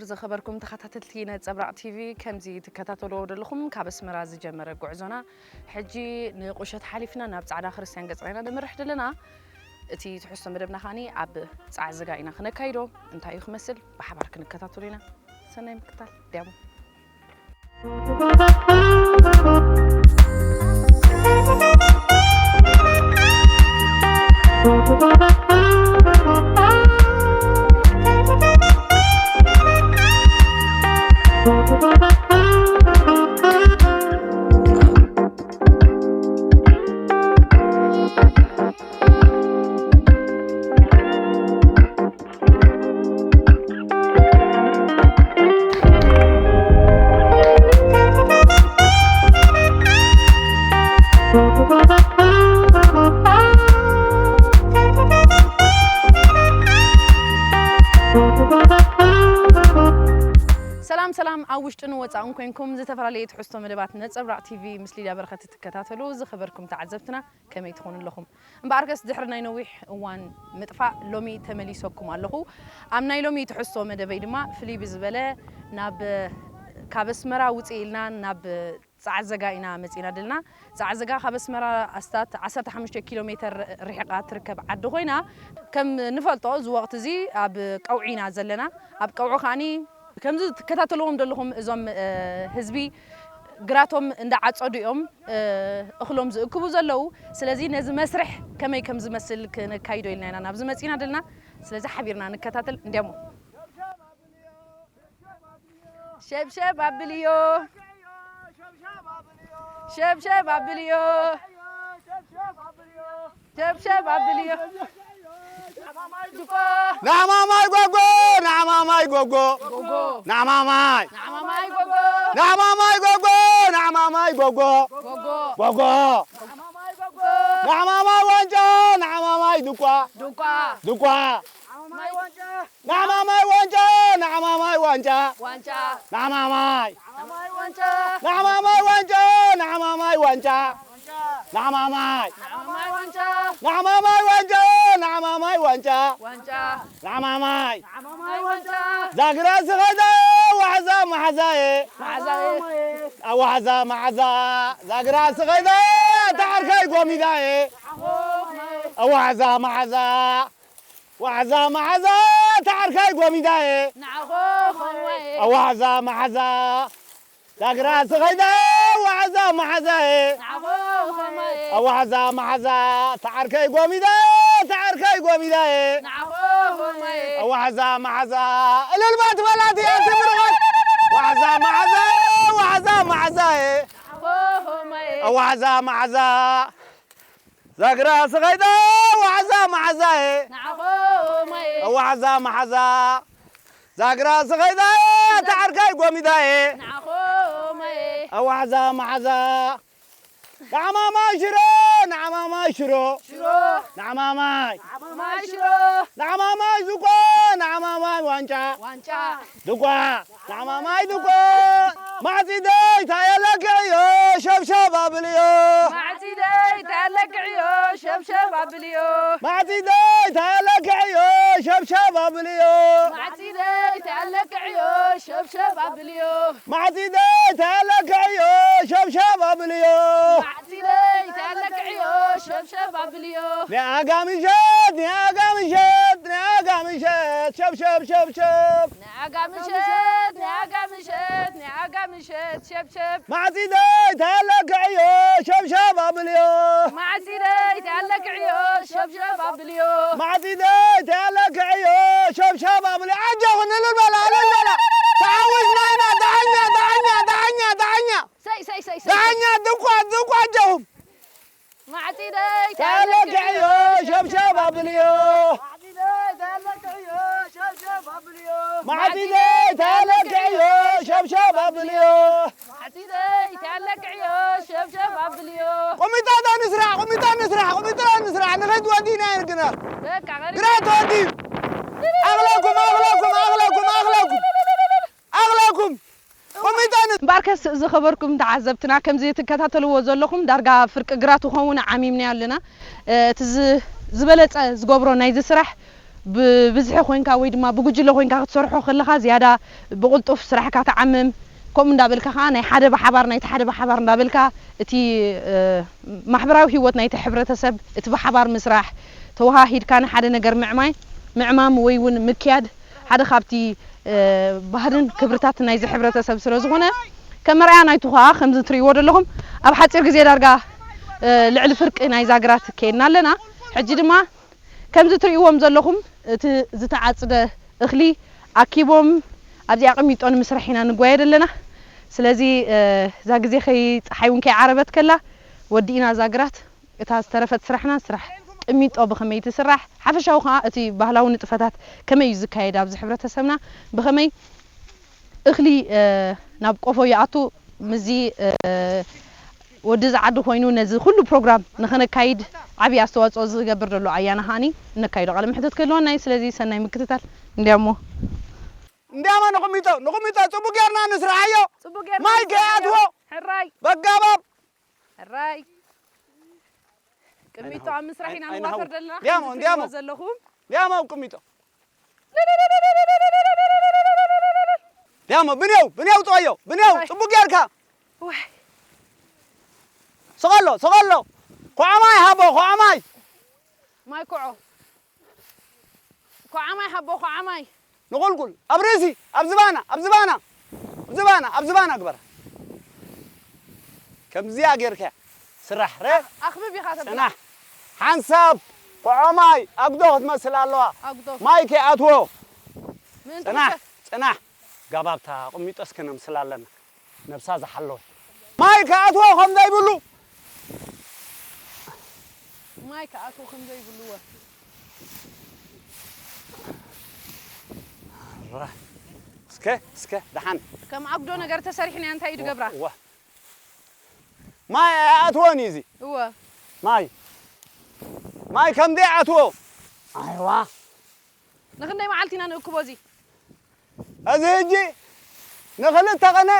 ዝኸበርኩም ተኸታተልቲ ነጸብራቕ ቲቪ፣ ከምዚ ትከታተልዎ ዘለኹም ካብ ኣስመራ ዝጀመረ ጉዕዞና፣ ሕጂ ንቁሸት ሓሊፍና ናብ ጻዕዳ ክርስትያን ገጽና ኢና ነምርሕ ዘለና። እቲ ትሕዝቶ መደብና ኸኣኒ ኣብ ጻዕዝጋ ኢና ክነካይዶ። እንታይ እዩ ክመስል? ብሓባር ክንከታተሎ ኢና። ሰናይ ምክታል። ዲያሞ። ሰላም ሰላም፣ ኣብ ውሽጥን ወጻእን ኮንኩም ዝተፈላለየ ትሕዝቶ መደባት ነጸብራቕ ቲቪ ምስ ሊድያ በረኸት ትከታተሉ ዝኸበርኩም ተዓዘብትና፣ ከመይ ትኾኑ ኣለኹም? እምበኣርከስ ድሕሪ ናይ ነዊሕ እዋን ምጥፋእ ሎሚ ተመሊሰኩም ኣለኹ። ኣብ ናይ ሎሚ ትሕዝቶ መደበይ ድማ ፍልይ ብዝበለ ናብ፣ ካብ ኣስመራ ውፅእ ኢልና ናብ ጻዕዘጋ ኢና መጺእና ዘለና። ጻዕዘጋ ካብ ኣስመራ ኣስታት ዓሰርተ ሓሙሽተ ኪሎ ሜተር ርሒቓ ትርከብ ዓዲ ኮይና፣ ከም ንፈልጦ እዚ ወቕቲ እዚ ኣብ ቀውዒ ኢና ዘለና። ኣብ ቀውዒ ከኣኒ ከምዚ ትከታተልዎም ዘለኹም እዞም፣ እ፣ ህዝቢ ግራቶም እንዳዓጸዱ እዮም፣ እ፣ እኽሎም ዝእክቡ ዘለዉ። ስለዚ ነዚ መስርሕ ከመይ ከም ዝመስል ክነካይዶ ኢልና ኢና ናብዚ መጺእና ዘለና። ስለዚ ሓቢርና ንከታተል። እንዲያሞ ሸብሸብ ኣብልዮ፣ ሸብሸብ ኣብልዮ፣ ሸብሸብ ኣብልዮ። ናዕማማይ ጎጎ፣ ናዕማማይ ጎጎ፣ ጎጎ። ናዕማማይ፣ ናዕማማይ ጎጎ፣ ናዕማማይ ጎጎ፣ ናዕማማይ ጎጎ፣ ጎጎ። ጎጎ። ናዕማማይ ጎጎ፣ ናዕማማይ ዋንጫ፣ ናዕማማይ ድቋ፣ ድቋ። ድቋ። ናዕማማይ ዋንጫ፣ ናዕማማይ ዋንጫ፣ ዋንጫ። ናዕማማይ፣ ናዕማማይ ዋንጫ፣ ናዕማማይ ዋንጫ፣ ናዕማማይ ዋንጫ። ናዕማማይ፣ ናዕማማይ ዋንጫ፣ ናዕማማይ ዋንጫ፣ ናዕማማይ ዋንጫ። ዋንጫ። ናዕማማይ፣ ናዕማማይ ዋንጫ። ዛግራ ስኸይዳ ዋሕዛ መሓዛየ። መሓዛየ። ኣዋሕዛ መሓዛ ዛግራ ስኸይዳ ታዓርከይ ጎሚዳየ። ኣዋሕዛ መሓዛ ዋሕዛ መሓዛ ታዓርከይ ጎሚዳየ። ንዓኹም እየ። ኣዋሕዛ መሓዛ ዛግራ ስኸይዳ ዋሕዛ መሓዛየ። ንዓኹም እየ። ኣዋሕዛ መሓዛ ታዓርከይ ጎሚዳየ፣ ታዓርከይ ጎሚዳየ። ንዓኹም እየ። ኣዋሕዛ መሓዛ እልልባ ትበላት እያ ትምርዖት። ዋሕዛ መሓዛ፣ ዋሕዛ መሓዛየ። ንዓኹም እየ። ኣዋሕዛ መሓዛ ዛግራ ስኸይዳ ዋሕዛ መሓዛየ። ንዓኹም እየ። ዋሕዛ መሓዛ ዛግራ ስኸይዳ ታዓርከይ ጎሚዳየ። ንዓኹም እየ። ዋሕዛ መሓዛ ናዕማማይ ሽሮ፣ ናዕማማይ ሽሮ። ሽሮ። ናዕማማይ። ናዕማማይ ሽሮ። ናዕማማይ ዝቆ፣ ናዕማማይ ዋንጫ። ዋንጫ። ድቋ፣ ናዕማማይ ድቋ። ማዕጺደይ ታየለክዕዮ፣ ሸብሸብ ኣብልዮ። ማዕጺደይ ታየለክዕዮ፣ ሸብሸብ ኣብልዮ። ማዕጺደይ ታየለክዕዮ፣ ሸብሸብ ኣብልዮ። ማዕጺደይ ታየለክዕዮ፣ ሸብሸብ ኣብልዮ። ማዕጺደይ ታየለክዕዮ፣ ሸብሸብ ኣብልዮ። ማዕጺደይ ታየለክዕዮ፣ ሸብሸብ ኣብልዮ። ንኣጋ ምሸት፣ ንኣጋ ምሸት፣ ንኣጋ ምሸት፣ ሸብሸብ፣ ሸብሸብ። ንኣጋ ምሸት፣ ንኣጋ ምሸት፣ ንኣጋ ምሸት፣ ሸብሸብ። ማዕጺደይ ታለክዕዮ፣ ሸብሸብ ኣብልዮ። ማዕጺደይ ታለክዕዮ፣ ሸብሸብ ኣብልዮ። ማዕጺደይ ታለክዕዮ፣ ሸብሸብ ኣብልዮ። ኣጆኹን እልል በላ፣ እልል በላ። ተዓዊትና ኢና፣ ዳኛ፣ ዳኛ፣ ዳኛ፣ ዳኛ። ሰይ፣ ሰይ፣ ሰይ፣ ሰይ። ዳኛ፣ ድቋ፣ ድቋ፣ ኣጆኹም። ማዕጺደይ ታለክዕዮ፣ ሸብሸብ ኣብልዮ። ማዕጺደይ ታለክዕዮ፣ ሸብሸብ ኣብልዮ። ማዕጺደይ ታለክዕዮ፣ ሸብሸብ ኣብልዮ። ቁሚጣ ዶ ንስራሕ፣ ቁሚጣ ንስራሕ፣ ቁሚጣ ንስራሕ። ንኸይድ ወዲና ይርግና። በቃ፣ ቀሪቡ። ግራት ወዲ። ኣኽለኩም፣ ኣኽለኩም፣ ኣኽለኩም፣ ኣኽለኩም። ኣኽለኩም። ቁሚጣ ን- እምበኣርከስ ዝኸበርኩም ተዓዘብትና፣ ከምዚ ትከታተልዎ ዘለኹም ዳርጋ ፍርቂ ግራት ክኸውን ዓሚምናዮ ኣለና። እ፣ እቲ ዝ-፣ ዝበለጸ ዝገብሮ ናይዚ ስራሕ ብብዝሒ ኮይንካ ወይ ድማ ብጉጅለ ኮይንካ ክትሰርሖ ከለኻ ዝያዳ ብቕልጡፍ ስራሕካ ትዓምም። ከምኡ እንዳበልካ ከዓ ናይ ሓደ ብሓባር ናይቲ ሓደ ብሓባር እንዳበልካ እቲ ማሕበራዊ ህይወት ናይቲ ሕብረተሰብ እቲ ብሓባር ምስራሕ ተወሃሂድካ ንሓደ ነገር ምዕማይ ምዕማም ወይ እውን ምክያድ ሓደ ካብቲ ባህልን ክብርታት ናይዚ ሕብረተሰብ ስለ ዝኾነ ከም መርኣያ ናይቱ ከዓ ከምዚ ትርእይዎ ዘለኹም ኣብ ሓፂር ግዜ ዳርጋ ልዕሊ ፍርቂ ናይ ዛግራት ከይድና ኣለና። ሕጂ ድማ ከምዚ ትርእይዎም ዘለኹም እቲ ዝተዓፅደ እኽሊ ኣኪቦም ኣብዚኣ ቅሚጦ ንምስራሕ ኢና ንጓየ ዘለና። ስለዚ እዛ ግዜ ከይ ፀሓይ እውን ከይዓረበት ከላ ወዲእና እዛ ግራት እታ ዝተረፈት ስራሕና ስራሕ ቅሚጦ ብኸመይ ትስራሕ ሓፈሻዊ ከዓ እቲ ባህላዊ ንጥፈታት ከመይ እዩ ዝካየድ ኣብዚ ሕብረተሰብና ብኸመይ እኽሊ ናብ ቆፎ ይኣቱ ምስዚ ወዲ ዝዓዲ ኮይኑ ነዚ ኩሉ ፕሮግራም ንኸነካይድ ዓብዪ ኣስተዋፅኦ ዝገብር ዘሎ ኣያና ሃኒ እነካይዶ ቃለ ምሕተት ክህልወና እዩ። ስለዚ ሰናይ ምክትታል። እንዲያሞ እንዲያሞ ንቕሚጦ ንቕሚጦ ፅቡቅ ጌርና ንስራሓዮ። ፅቡቅ ጌርና ማይ ንስራሓዮ። ከይኣትዎ ሕራይ በጋባብ ሕራይ ቅሚጦ ኣብ ምስራሕ ኢና ንዋፈር ዘለና። እንዲያሞ እንዲያሞ ዘለኹም እንዲያሞ ኣብ ቅሚጦ እንዲያሞ ብንየው ብንየው ጥወዮ ብንየው ፅቡቅ ጌርካ። ስቐሎ ስቐሎ ኮዓማይ ሃቦ ኮዓማይ ማይ ኮዖ ኮዓማይ ሃቦ ኮዓማይ ንቑልቁል ኣብ ርእሲ ኣብ ዝባና ኣብ ዝባና ኣብ ዝባና ኣብ ዝባና ግበራ። ከምዚኣ ጌርካ ስራሕ ረ ኣኽብብ ኢኻ ተብላ። ጽናሕ ሓንሳብ ኮዓማይ ኣጉዶ ክትመስል ኣለዋ። ኣጉዶ ማይ ከይኣትዎ ምእንቲ ጽናሕ ክሸ- ጽናሕ ጋባብታ ቁሚጦስ ክነምስል ኣለና። ነብሳ ዝሓለወ ማይ ክኣትዎ ከም ዘይብሉ ማይ ክኣትዎ ከም ዘይብሉ ወ እስከ እስከ ደሓን ከም ኣጉዶ ነገር ተሰሪሕና እንታይ እዩ ድገብራ? እወ። ማይ ኣይኣትዎን እዩ እዚ። እወ። ማይ ማይ ከም ዘይኣትዎ ኣይዋ ንኽንደይ መዓልቲ ኢና ንእክቦ እዚ? እዚ ሕጂ ንኽልተ ቐነ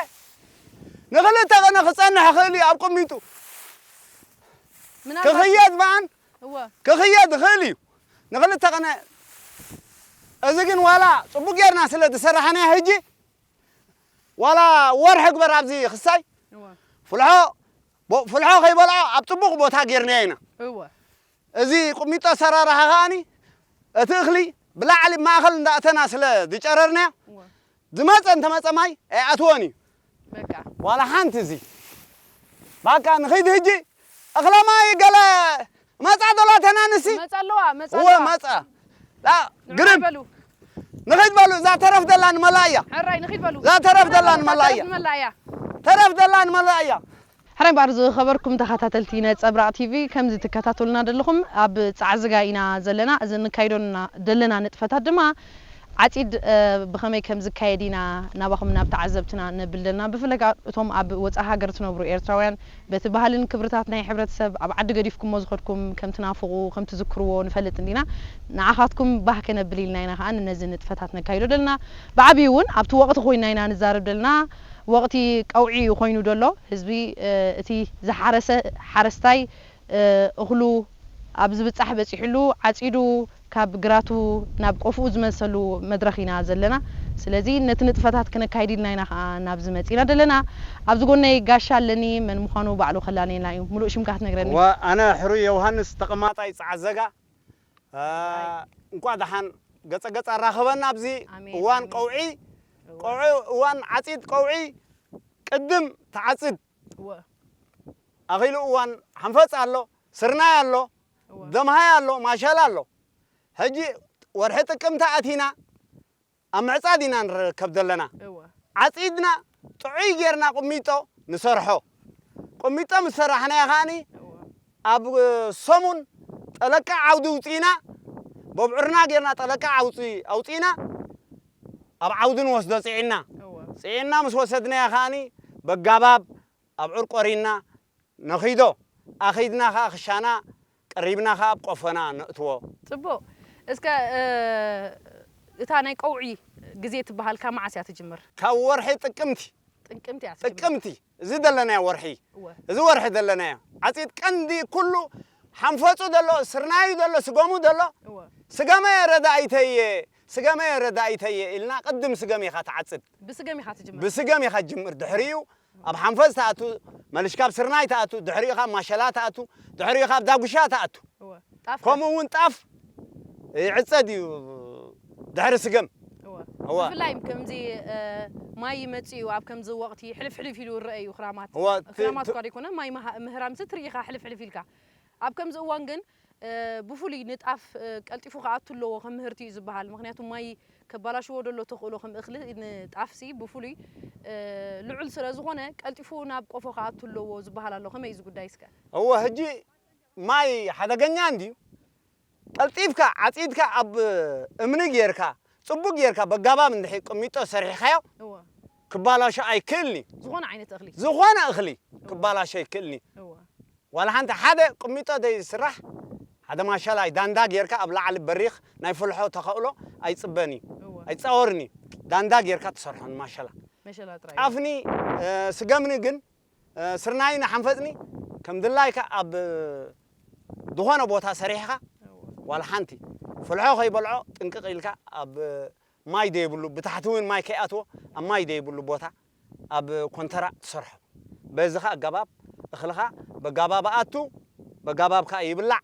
ንኽልተ ቐነ ክጸንሕ ይኽእል እዩ ኣብ ቅሚጡ ምናልባት ክኽየድ መኣን እወ ክኽየድ ይኽእል እዩ ንኽልተ ቐነ። እዚ ግን ዋላ ጽቡቕ ጌርና ስለ ዝሰራሕናዮ ሕጂ ዋላ ወርሒ ግበር ኣብዚ ክሳይ እወ ፍልሖ ቦ- ፍልሖ ከይበልዖ ኣብ ጽቡቕ ቦታ ጌርናዮ ኢና። እወ እዚ ቁሚጦ ኣሰራርሓ ከኣኒ እቲ እኽሊ ብላዕሊ ማእኸል እንዳእተና ስለ ዝጨረርናዮ እወ ዝመፀ እንተመፀ ማይ ኣይኣትዎን እዩ። በቃ ዋላ ሓንቲ እዚ ባቃ ንኺድ ህጂ እኽለ ማይ ገለ መፃ ዶላ ተናንሲ መፃ ኣለዋ መፃ እወ ኣለዋ መፃ ላ ንዑ ግርም በሉ ንኺድ በሉ እዛ ተረፍ ደላ ንመላእ እያ ሕራይ ንኺድ በሉ እዛ ተረፍ ደላ ንመላእ እያ ንመላእ እያ ተረፍ ደላ ንመላእ እያ ሕራይ እምበኣር ዝኸበርኩም ተኸታተልቲ ነጸብራቕ ቲቪ ከምዚ ትከታተሉና ዘለኹም ኣብ ጻዕዝጋ ኢና ዘለና እዚ ንካይዶ ዘለና ንጥፈታት ድማ ዓጺድ ብኸመይ ከም ዝካየድ ኢና ናባኹም ናብ ተዓዘብትና ነብል ዘለና ብፍላይ ከኣ እቶም ኣብ ወጻኢ ሃገር ትነብሩ ኤርትራውያን በቲ ባህልን ክብርታት ናይ ሕብረተሰብ ኣብ ዓዲ ገዲፍኩሞ ዝኸድኩም ከም ትናፍቑ ከም ትዝክርዎ ንፈልጥ እንዲና ንዓኻትኩም ባህ ከነብል ኢልና ኢና ከኣ ነዚ ንጥፈታት ነካይዶ ዘለና ብዓብዩ እውን ኣብቲ ወቕቲ ኮይና ኢና ንዛረብ ዘለና ወቕቲ ቀውዒ እዩ ኮይኑ ዘሎ ህዝቢ እቲ ዝሓረሰ ሓረስታይ እኽሉ ኣብ ዝብጻሕ በጺሕሉ ዓጺዱ ካብ ግራቱ ናብ ቆፍኡ ዝመልሰሉ መድረኽ ኢና ዘለና። ስለዚ ነቲ ንጥፈታት ክነካይድ ኢልና ኢና ከኣ ናብዚ መጺና ዘለና። ኣብዚ ጎነይ ጋሻ ኣለኒ፣ መን ምዃኑ ባዕሉ ከላልየና እዩ። ምሉእ ሽምካ ክትነግረኒ? እወ፣ ኣነ ሕሩይ ዮውሃንስ ተቐማጣይ ጸዓዘጋ። እ፣ እንቋዕ ደሓን ገጸ ገጽ ኣራኸበና ኣብዚ ኣሜን፣ እዋን ኣሜን። ቀውዒ፣ እወ። ቀውዒ፣ እዋን ዓጺድ ቀውዒ ቅድም ትዓጽድ እወ። ኣኺሉ እዋን ሓንፈጽ ኣሎ፣ ስርናይ ኣሎ፣ እወ። ደምሃይ ኣሎ፣ ማሸላ ኣሎ። ሕጂ ወርሒ ጥቅምቲ ኣቲና ኣብ ምዕጻድ ኢና ንርከብ ዘለና። እወ። ዓጺድና ጥዑይ ጌርና ቁሚጦ ንሰርሖ። ቁሚጦ ምስ ሰራሕናዮ ከኣኒ እወ። ኣብ ሰሙን ጠለቃ ዓውዲ ውጺእና፣ በብዑርና ጌርና ጠለቃ ዓውጺ-፣ ኣውጺእና ኣብ ዓውዲ ንወስዶ ጽዒና። እወ። ጽዒና ምስ ወሰድናዮ ከኣኒ በጋባብ ኣብዑር ቆሪና ነኺዶ ኣኺድና ኸኣ ክሻና ቀሪብና ኸኣ ኣብ ቆፎና ነእትዎ። ጽቡቕ። እስከ፣ እ፣ እታ ናይ ቀውዒ ግዜ ትበሃል ካብ መዓስ እያ ትጅምር? ካብ ወርሒ ጥቅምቲ። ጥቅምቲ እያ ትጅምር። ጥቅምቲ፣ እዚ ዘለናዮ ወርሒ። እወ። እዚ ወርሒ ዘለናዮ። ዓጺድ ቀንዲ ኩሉ ሓንፈፁ ዘሎ፣ ስርናዩ ዘሎ፣ ስገሙ ዘሎ፣ እወ ስገመ ረዳኢተየ፣ ስገመ ረዳኢተየ ኢልና ቅድም ስገም ኢኻ ትዓፅድ። ብስገም ኢኻ ትጅምር ብስገም ኢኻ ትጅምር። ድሕሪኡ ኣብ ሓንፈፅ ትኣቱ፣ መልሽ ካብ ስርናይ ትኣቱ፣ ድሕሪኡ ካብ ማሸላ ትኣቱ፣ ድሕሪኡ ካብ ዳጉሻ ትኣቱ። እወ ጣፍ ከምኡ እውን ጣፍ ይዕፀድ እዩ ድሕሪ ስገም። እወ እወ ብፍላይ ከምዚ እ፣ ማይ ይመጽእ እዩ ኣብ ከምዚ ወቕቲ ሕልፍ ሕልፍ ኢሉ ይረአ እዩ ክራማት እወ ት- ክራማት ት- እኳ ዘይኮነ ማይ ምሃ- ምህራምሲ ትርኢ ኢኻ ሕልፍ ሕልፍ ኢልካ ኣብ ከምዚ እዋን ግን እ፣ ብፍሉይ ንጣፍ እ፣ ቀልጢፉ ክኣቱ ኣለዎ ከም ምህርቲ እዩ ዝበሃል ምክንያቱ ማይ ከባላሽዎ ደሎ ተኽእሎ ከም እኽሊ ንጣፍሲ ብፍሉይ እ፣ ልዑል ስለ ዝኾነ ቀልጢፉ ናብ ቆፎ ክኣቱ ኣለዎ ዝበሃል ኣሎ ከመይ እዚ ጉዳይ እስከ እወ ሕጂ ማይ ሓደገኛ እንድዩ። ቀልጢፍካ ዓፂድካ ኣብ እምኒ ጌርካ ፅቡቅ ጌርካ በጋባብ እንድሒ ቅሚጦ ሰሪሕካዮ እወ ክባላሾ ኣይክእልኒ። ዝኾነ ዓይነት እኽሊ ዝኾነ እኽሊ ክባላሾ ኣይክእልኒ። እወ ዋላ ሓንቲ ሓደ ቅሚጦ ዘይስራሕ ሓደ ማሸላይ ዳንዳ ጌርካ ኣብ ላዕሊ በሪኽ ናይ ፍልሖ ተኸእሎ ኣይፅበን እዩ እወ ኣይፃወርን እዩ። ዳንዳ ጌርካ ትሰርሖ ንማሸላ መሸላ ጥራይ ጣፍኒ እ፣ ስገምኒ ግን እ፣ ስርናይኒ ሓንፈፅኒ ከም ድላይካ ኣብ ዝኾነ ቦታ ሰሪሕኻ እወ ዋላ ሓንቲ ፍልሖ ከይበልዖ ጥንቅቕ ኢልካ ኣብ ማይ ደይብሉ ብታሕቲ እውን ማይ ከይኣትዎ ኣብ ማይ ደይብሉ ቦታ ኣብ ኮንተራ ትሰርሖ። በዚ ኸ ኣገባብ እኽልኻ በጋባብ ኣቱ በጋባብ ከዓ ይብላዕ።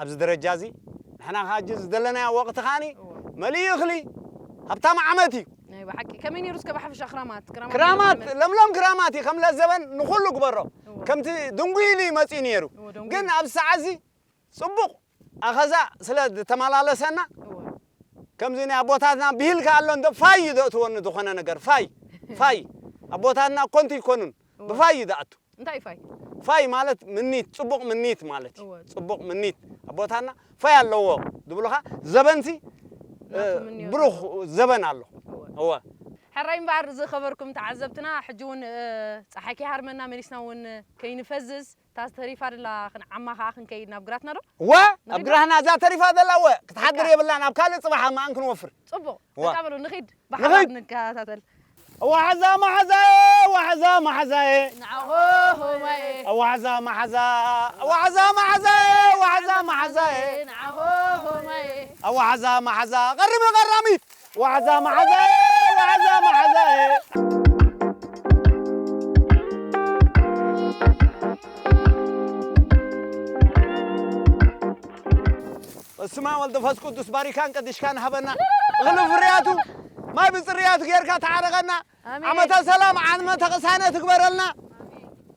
ኣብዚ ደረጃ እዚ ንሕና ካጂ ዝደለናዮ ወቕቲ ከዓኒ እወ መሊኡ እኽሊ ሃብታም ዓመት እዩ። ናይ ብሓቂ ከመይ ነይሩ እስከ ብሓፈሻ ክራማት ክራማት ለምለም ክራማት እዩ ከም ለዘበን ንኹሉ ግበሮ እወ ከምቲ ድንጉይሉ ይመፅእ ነይሩ። እወ ደንጉ ግን ኣብዚ ሰዓዚ ፅቡቕ ኣኸዛ ስለ ዝተመላለሰና እወ ከምዚ ናይ ኣቦታትና ብሂል ከ ኣሎ እንዶ ፋይ እዩ ዘእትወኒ ዝኾነ ነገር ፋይ ፋይ ኣቦታትና ኮንቲ ይኮኑን እወ ብፋይ እዩ ዝኣቱ። እንታይ ፋይ ፋይ ማለት ምኒት ፅቡቕ ምኒት ማለት እዩ። እወ ፅቡቕ ምኒት ኣቦታትና ፋይ ኣለዎ ዝብሉኻ ዘበንሲ እ፣ ናቱ ምንዮ ብሩኽ ዘበን ኣሎ። እወ እወ ሕራይ እምበኣር ዝኸበርኩም ተዓዘብትና ሕጂ እውን እ፣ ፀሓይ ከይሃርመና መሊስና እውን ከይንፈዝዝ እታ ዝተሪፋ ደላ ክንዓማ ከዓ ክንከይድ ናብ ግራትና ዶ እወ ኣብ ግራህና እዛ ተሪፋ ዘላ እወ ክትሓድር የብላን ኣብ ካልእ ፅባሕ ኣብ መኣን ክንወፍር። ፅቡቕ እወ በቃ በሉ ንኺድ ብሓባር ንኺድ። ንከታተል ዋሕዛ ማሕዛየ ዋሕዛ ማሕዛየ ንዓኹምይ ዋሕዛ ማሕዛ ዋሕዛ ማሕዛየ ዋሕዛ ማሕዛየ ንዓኹምይ ዋሕዛ ማሕዛ ቀርሚ ቀራሚት ዋሕዛ ማሕዛየ ዋሕዛ ማሕዛየ። በስመ አብ ወልድ መንፈስ ቅዱስ ባሪካን ቀዲሽካን ሃበና። እኽሊ ፍርያቱ ማይ ብፅርያቱ ጌርካ ተዓረቐና። ኣሜን። ዓመተ ሰላም ዓመተ ቅሳነት ትግበረልና።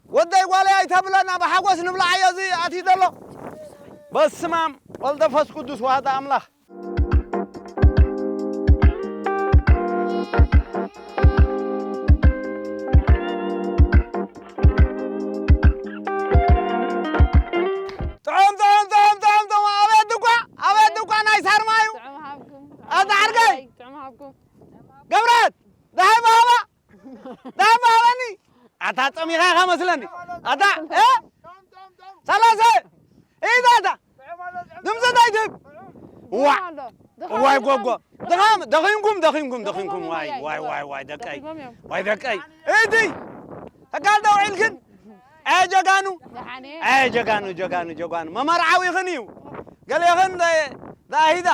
ወደይ ጓለይ ኣይተብለና ብሓጎስ ንብላዓዮ እዚ ኣትዩ ዘሎ። በስመ አብ ወልድ መንፈስ ቅዱስ ዋህደ ኣምላኽ። ጥዑም ጥዑም ጥዑም ጥዑም ጥዑም ኣቤት ድኳ ኣቤት ድኳ ናይ ሳርማዩ ጥዑም ሃብኩም ኣታ ዓርከይ ጥዑም ሃብኩም ገብረት ደሃይ ባባ ደሃይ ባባኒ ኣታ ጸሚኻ ኢኻ መስለኒ ኣታ እ ሰላሰ ኢዛ ኣታ ድምፂ እንታይ ትህብ ዋ ዋይ ጎጎ ደኻም ደኺምኩም ደኺምኩም ደኺምኩም ዋይ ዋይ ዋይ ዋይ ደቀይ ዋይ ደቀይ እቲ ተጋል ደውዒልክን ኣየ ጀጋኑ ኣየ ጀጋኑ ጀጋኑ ጀጋኑ መመርዓዊኽን እዩ ገሌኽን ዳሂዳ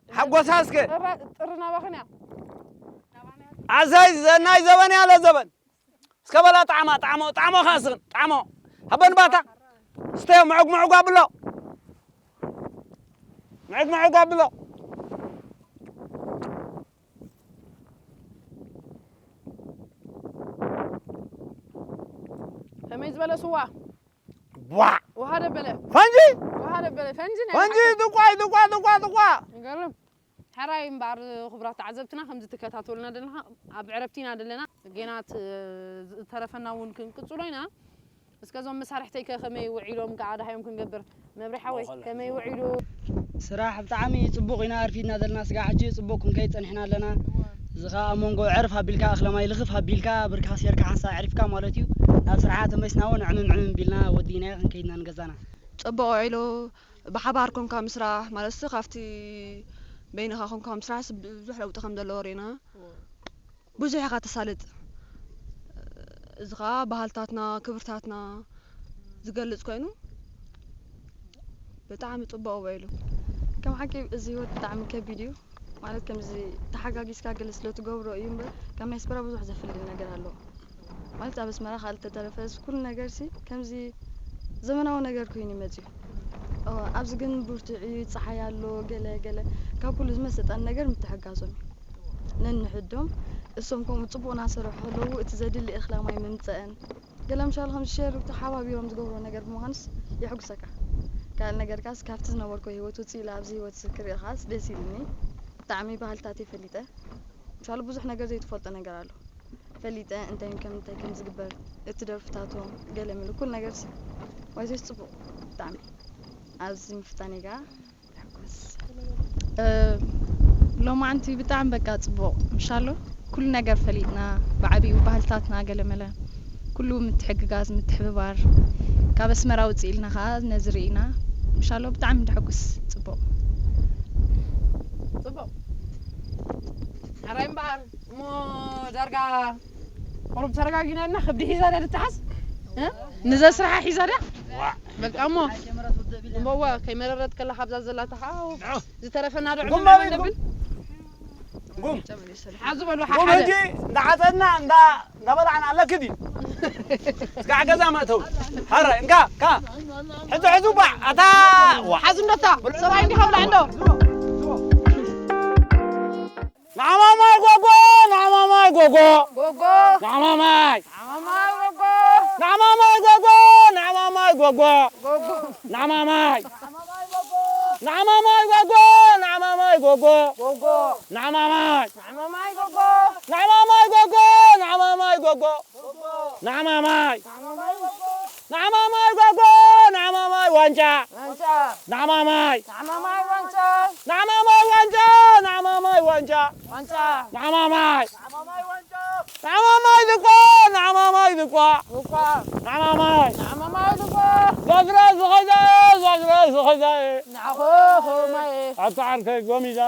ሓጎሳ እስከ ጥሪ ናባኽን እያ ኣዛይ ዘናይ ዘበን ያለ ዘበን እስከ በላ ጣዕማ ጣዕሞ ጣዕሞ ኻስኽን ጣዕሞ ሃበን ባታ ስተዮ ምዕግ ምዕግ ኣብሎ ምዕግ ምዕግ ኣብሎ ከመይ ዝበለ ስዋ ቧዕ ውሃ ደበለ ፈንጂ ውሃ ደበለ ፈንጂ ናይ ፈንጂ ብሓቂ። ጥቋይ ጥቋይ ጥቋይ ጥቋይ ይገርም ሕራይ እምበኣር ክቡራት ተዓዘብትና ከምዚ ትከታተሉና ዘለና ኣብ ዕረፍቲ ኢና ዘለና ጌና ት- ዝተረፈና እውን ክንቅፅሎ ኢና እስከ እዞም መሳርሕተይ ከ ከመይ ውዒሎም ከዓ ደሃዮም ክንገብር መብርሒ ሓወይ ከመይ ውዒሉ ስራሕ ብጣዕሚ ፅቡቕ ኢና ኣርፊድና ዘለና ስጋ ሕጂ ፅቡቕ ክንከይድ ፀኒሕና ኣለና እዚ ከዓ ኣብ መንጎ ዕርፍ ኣቢልካ እኽለ ማይ ልኽፍ ኣቢልካ ብርካ ሴርካ ሓንሳ ዕሪፍካ ማለት እዩ ናብ ስራሓ ተመሊስና እውን ዕምም ዕምም ቢልና ወዲእናዮ ክንከይድና ንገዛና ጽቡቕ ውዒሉ ብሓባር ኮንካ ምስራሕ ማለት ካብቲ በይንኻ ኮንካ ምስራሕ ብዙሕ ለውጢ ከም ዘለዎ ርኢና ብዙሕ ኢኻ ተሳልጥ እዚ ኸዓ ባህልታትና ክብርታትና ዝገልጽ ኮይኑ ብጣዕሚ ጽቡቕ ውዒሉ። ከም ሓቂ እዚ ህይወት ብጣዕሚ ከቢድ እዩ። ማለት ከምዚ ተሓጋጊዝካ ገለ ስለ ትገብሮ እዩ እምበር ካብ ናይ ኣስመራ ብዙሕ ዘፍልል ነገር ኣለዎ። ማለት ኣብ ኣስመራ ካልእ ተተረፈስ ኩሉ ነገርሲ ከምዚ ዘመናዊ ነገር ኮይኑ እዩ መጺኡ። ኦ፣ ኣብዚ ግን ብርቱዕ እዩ፣ ጸሓይ ኣሎ፣ ገለ ገለ ካብ ኩሉ ዝመሰጠኒ ነገር ምትሕጋዞም እዩ። ነንሕዶም እሶም ከምኡ ጽቡቕ እናሰርሑ ከለዉ እቲ ዘድሊ እኽላ ማይ ምምጸእን ገለ ምሻሉ ከምዚ ሸር ተሓባቢሮም ዝገብርዎ ነገር ብምዃኑስ የሕጉሰካ። ካልእ ነገር ከኣስ ካብቲ ዝነበርኩ ህይወት ውጽእ ኢለ ኣብዚ ህይወት ክርኢ ከኣስ ደስ ኢሉኒ። ብጣዕሚ ባህልታተይ ፈሊጠ። ምሻሉ ብዙሕ ነገር ዘይትፈልጦ ነገር ኣሎ። ፈሊጠ እንታይ ከም እንታይ ከም ዝግበር እቲ ደርፍታቶም ገለ መለ ኩሉ ነገርሲ ዋይዘስ ጽቡቕ ብጣዕሚ ኣብዚ ምፍታነይ ከኣ እ፣ ሎማዓንቲ ብጣዕሚ በቃ ጽቡቕ ምሻሎ ኩሉ ነገር ፈሊጥና ብዓቢኡ ባህልታትና ገለመለ ኩሉ ምትሕግጋዝ ምትሕብባር ካብ ኣስመራ ውፅእ ኢልና ከዓ ነዚ ርኢና ምሻሎ ብጣዕሚ ንድሕጉስ ጽቡቕ ጽቡቕ ሕራይ እምበኣር እሞ ዳርጋ ቁሩብ ተረጋጊና እና ከብዲ ሒዛ ድያ ትተሓዝ እ? ንዘስርሓ ሒዛ ድያ በቃ እሞ እምበዋ ከይመረረት ከላ ካብዛ ዘላታ ከዓ ዝተረፈና ዶ ዕምም ንብል ጉም ሓዙ በሉ ጉም ሓደ ሕጂ እንዳዓፀድና እንዳ እንዳበላዕና ኣለኪ ድዩ እስካዕ ገዛ መእተው ሓረ እንካ ካ ሕጂ ሕዚ ባዕ ኣታ ዋ ሓዙ እንደታ ሰብኣይ እንዲኻ ብላዕ እንዶ ንዓማማይ ጎጎ ንዓማማይ ጎጎ ጎጎ ንዓማማይ ዓማማይ ጎጎ ንዓማማይ ጎጎ ንዓማማይ ጎጎ ጎጎ ንዓማማይ ንዓማማይ ጎጎ ንዓማማይ ጎጎ ጎጎ ንዓማማይ ዓማማይ ጎጎ ንዓማማይ ጎጎ ንዓማማይ ጎጎ ንዓማማይ ዓማማይ ጎጎ ንዓማማይ ጎጎ ንዓማማይ ዋንጫ ዋንጫ ንዓማማይ ዓማማይ ዋንጫ ንዓማማይ ዋንጫ ንዓማማይ ዋንጫ ዋንጫ ንዓማማይ ዓማማይ ዋንጫ ንዓማማይ ዝቋ ንዓማማይ ዝቋ ውቋ ንዓማማይ ዓማማይ ዝቋ ዛግራ ዝኸይዳ ዛግራ ዝኸይዳ ንዓኾኾማይ ኣብቲ ዓርከይ ጎሚዳ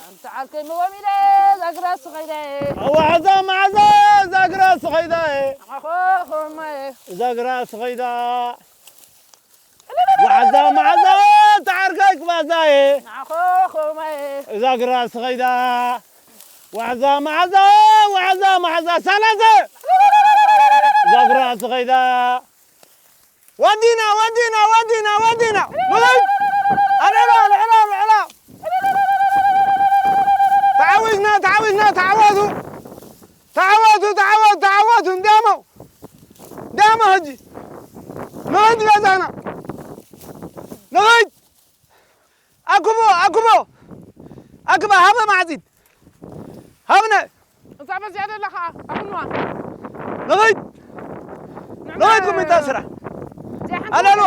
ኣንቲ ዓርከይ መጎሚለ ዛግራ ስኸይደ ኣዋሕዛ መዓዛ ዛግራ ዝኸይዳ ንዓኾኾማይ ዛግራ ዝኸይዳ ዋሕዛ መዓዛ ተዓርከይ ክባዛየ ንዓኾኾማይ እዛ ግራ ስኸይዳ ዋሕዛ መዓዛ ዋሕዛ መዓዛ ሳላሰ እዛ ግራ ስኸይዳ ወዲና ወዲና ወዲና ወዲና ንኸይድ ኣልዕላ ኣልዕላ ኣልዕላ ተዓዊትና ተዓዊትና ተዓወቱ ተዓወቱ ተዓወቱ ተዓወቱ እንዲያሞ እንዲያሞ ሕጂ ንኸይድ ገዛና ንኸይድ ኣክቦ ኣክቦ ኣክባ ሃበ ማዕጺድ ሃብነ እዛ በዚኣ ዘላ ከዓ ኣኹንዋ ንኸይድ ንኸይድ ቁሚታ ስራሕ ኣለሎ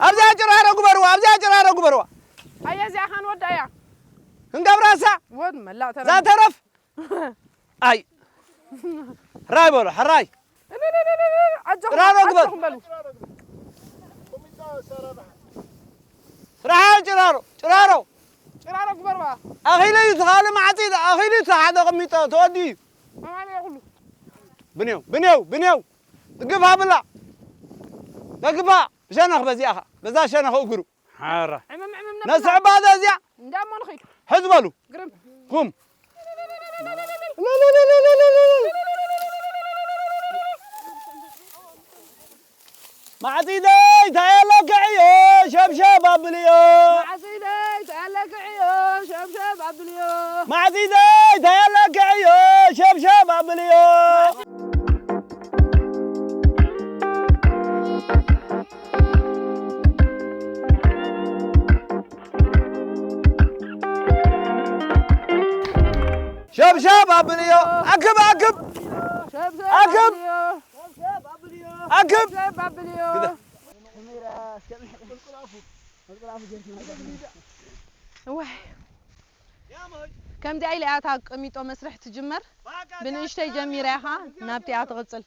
ኣብዚኣ ጭራሮ ግበርዋ ኣብዚኣ ጭራሮ ግበርዋ ኣየ እዚኣ ኻን ወዳ እያ ክንገብራሳ ወድ መላእ ተረ ዛተረፍ ኣይ ሕራይ በሎ ሕራይ ኣጆኹም ጭራሮ ግበር። ኣጆኹም በሉ ስራሓ ጭራሮ ጭራሮ ጭራሮ ግበርዋ ኣኺሉ እዩ ትኻሊ ማዕፂ ኣኺሉ እዩ ሓደ ቅሚጦ ተወዲ እዩ መማን እየ ኩሉ ብንየው ብንየው ብንየው ትግፋ ብላ ደግፋ ብሸነኽ በዚኣኻ በዛ ሸነኽ እግሩ ሓራ ዕምም ዕምም ነስዕባ ዘዚያ እንዳሞ ንኸይድ ሕዝ በሉ ግርም ኩም ማዕፂደይ ታየለክዕዮ ሸብሸብ ኣብልዮ ማዕፂደይ ታየለክዕዮ ሸብሸብ ኣብልዮ ማዕፂደይ ታየለክዕዮ ሸብሸብ ኣብልዮ ሸብሸብ ኣብልዮ ኣክብ ኣክብ ኣክብ ኣክብ ሸብሸብ ኣብልዮ እዋይ ከምዚኣ ኢለ እያ እታ ቅሚጦ መስርሕ ትጅመር ብንእሽተይ ጀሚራ ኢኻ ናብቲ እያ ትቕፅል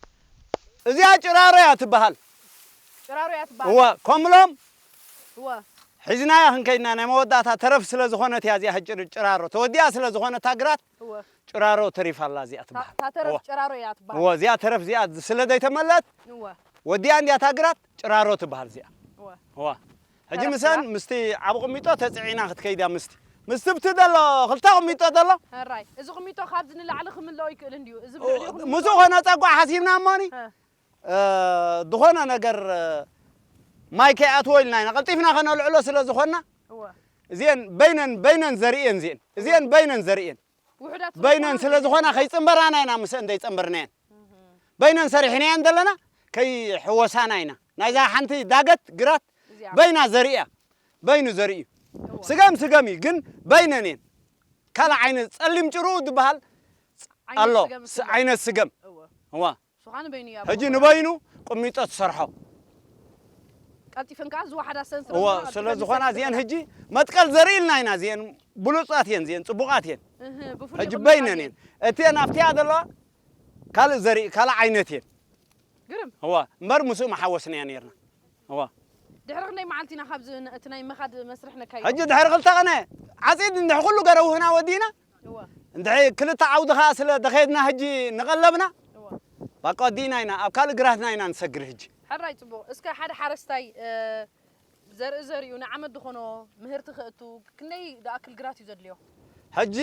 እዚኣ ጭራሮ እያ ትበሃል ጭራሮ እያ ትበሃል እወ ከምሎም እወ ሒዝናያ ክንከይድና ናይ መወዳእታ ተረፍ ስለ ዝኾነት እያ እዚኣ ሕጂ ጭራሮ ተወዲኣ ስለ ዝኾነት እታ ግራት እወ። ጭራሮ ተሪፋ ኣላ እዚኣ እታ ትበሃል። እታ ተረፍ እወ። ጭራሮ እያ ትበሃል። እወ፣ እዚኣ ተረፍ እዚኣ ስለ ዘይተመለአት እወ። ወዲኣ እንድያ እታ ግራት ጭራሮ ትበሃል እዚኣ። እወ። እወ። ሕጂ ተረፍ ምስኣን እያ። ምስቲ ዓቢ ቁሚጦ ተጽዒና ክትከይድ እያ ምስቲ ምስቲ ብቲ ዘሎ ክልተ ቁሚጦ ዘሎ ሕራይ እዚ ቁሚጦ ካብዚ ንላዕሊ ክምልኦ ይክእል እንድዩ። እዚ ብልዕሊኡ ክምልኦ ምስኡ ከነጸጓዕ ሓሲብና እሞኒ እ። እ፣ ዝኾነ ነገር እ፣ ማይ ከይኣትዎ ኢልና ኢና ቀልጢፍና ከነልዕሎ ስለ ዝኾንና እወ። እዚአን በይነን በይነን ዘርእየን እዚአን እዚአን በይነን ዘርእየን ውሑዳት ስለ በይነን ዝኾና ስለ ዝኾና ከይጽንበራና ኢና ምስአን ዘይጸንበርናየን በይነን ሰሪሕናየን ዘለና ከይሕወሳና ኢና ናይዛ ሓንቲ ዳገት ግራት እዚኣ በይና ዘርእያ በይኑ ዘርእዩ እወ። ስገም ስገም እዩ ግን በይነን እየን ካልእ ዓይነት ጸሊም ጭርኡ ዝበሃል ዓይነት ኣሎ ስገም ስ- ትብሎ። ዓይነት ስገም እወ። እዋ እሱ ኸዓ ንበይኑ እያ ሕጂ ብቑዕ። ንበይኑ ቁሚጦ ትሰርሖ ቀልጢፈን ከዓ ዝወሓዳ ሰን ስለ እዎ ዝኾና ስለ ቀልጢፈን ዝኾና እዚአን ይሰርሓ። ሕጂ መትቀል ዘርኢ ኢልና ኢና እዚአን ብሉፃት እየን እዚአን ፅቡቓት እየን እህ፣ ብፍሉይ ሕጂ ቁመናት በይነን እየን። እየን እቲአን ኣብቲኣ ዘለዋ ካልእ ዘርኢ ካልእ ዓይነት እየን ግርም እዋ እምበር ምስኡ መሓወስናያ ነርና እዋ ድሕሪ ክንደይ መዓልቲ ኢና ካብዚ ን- እቲ ናይ ምኻድ መስርሕ ነካይዶ ሕጂ ድሕሪ ክልተ ቀነ ዓፂድ እንድሕ ኩሉ ገረውህና ወዲእና እወ እንድሕ ክልተ ዓውዲ ከዓ ስለ ደኸድና ሕጂ ንቐለብና እወ ባቃ ወዲእና ኢና ኣብ ካልእ ግራትና ኢና ንሰግር ሕጂ ሕራይ ፅቡቕ እስከ ሓደ ሓረስታይ እ፣ ዘርኢ ዘሪኡ ንዓመት ዝኾኖ ምህርቲ ክእቱ ክንደይ ዝኣክል ግራት እዩ ዘድልዮ ሕጂ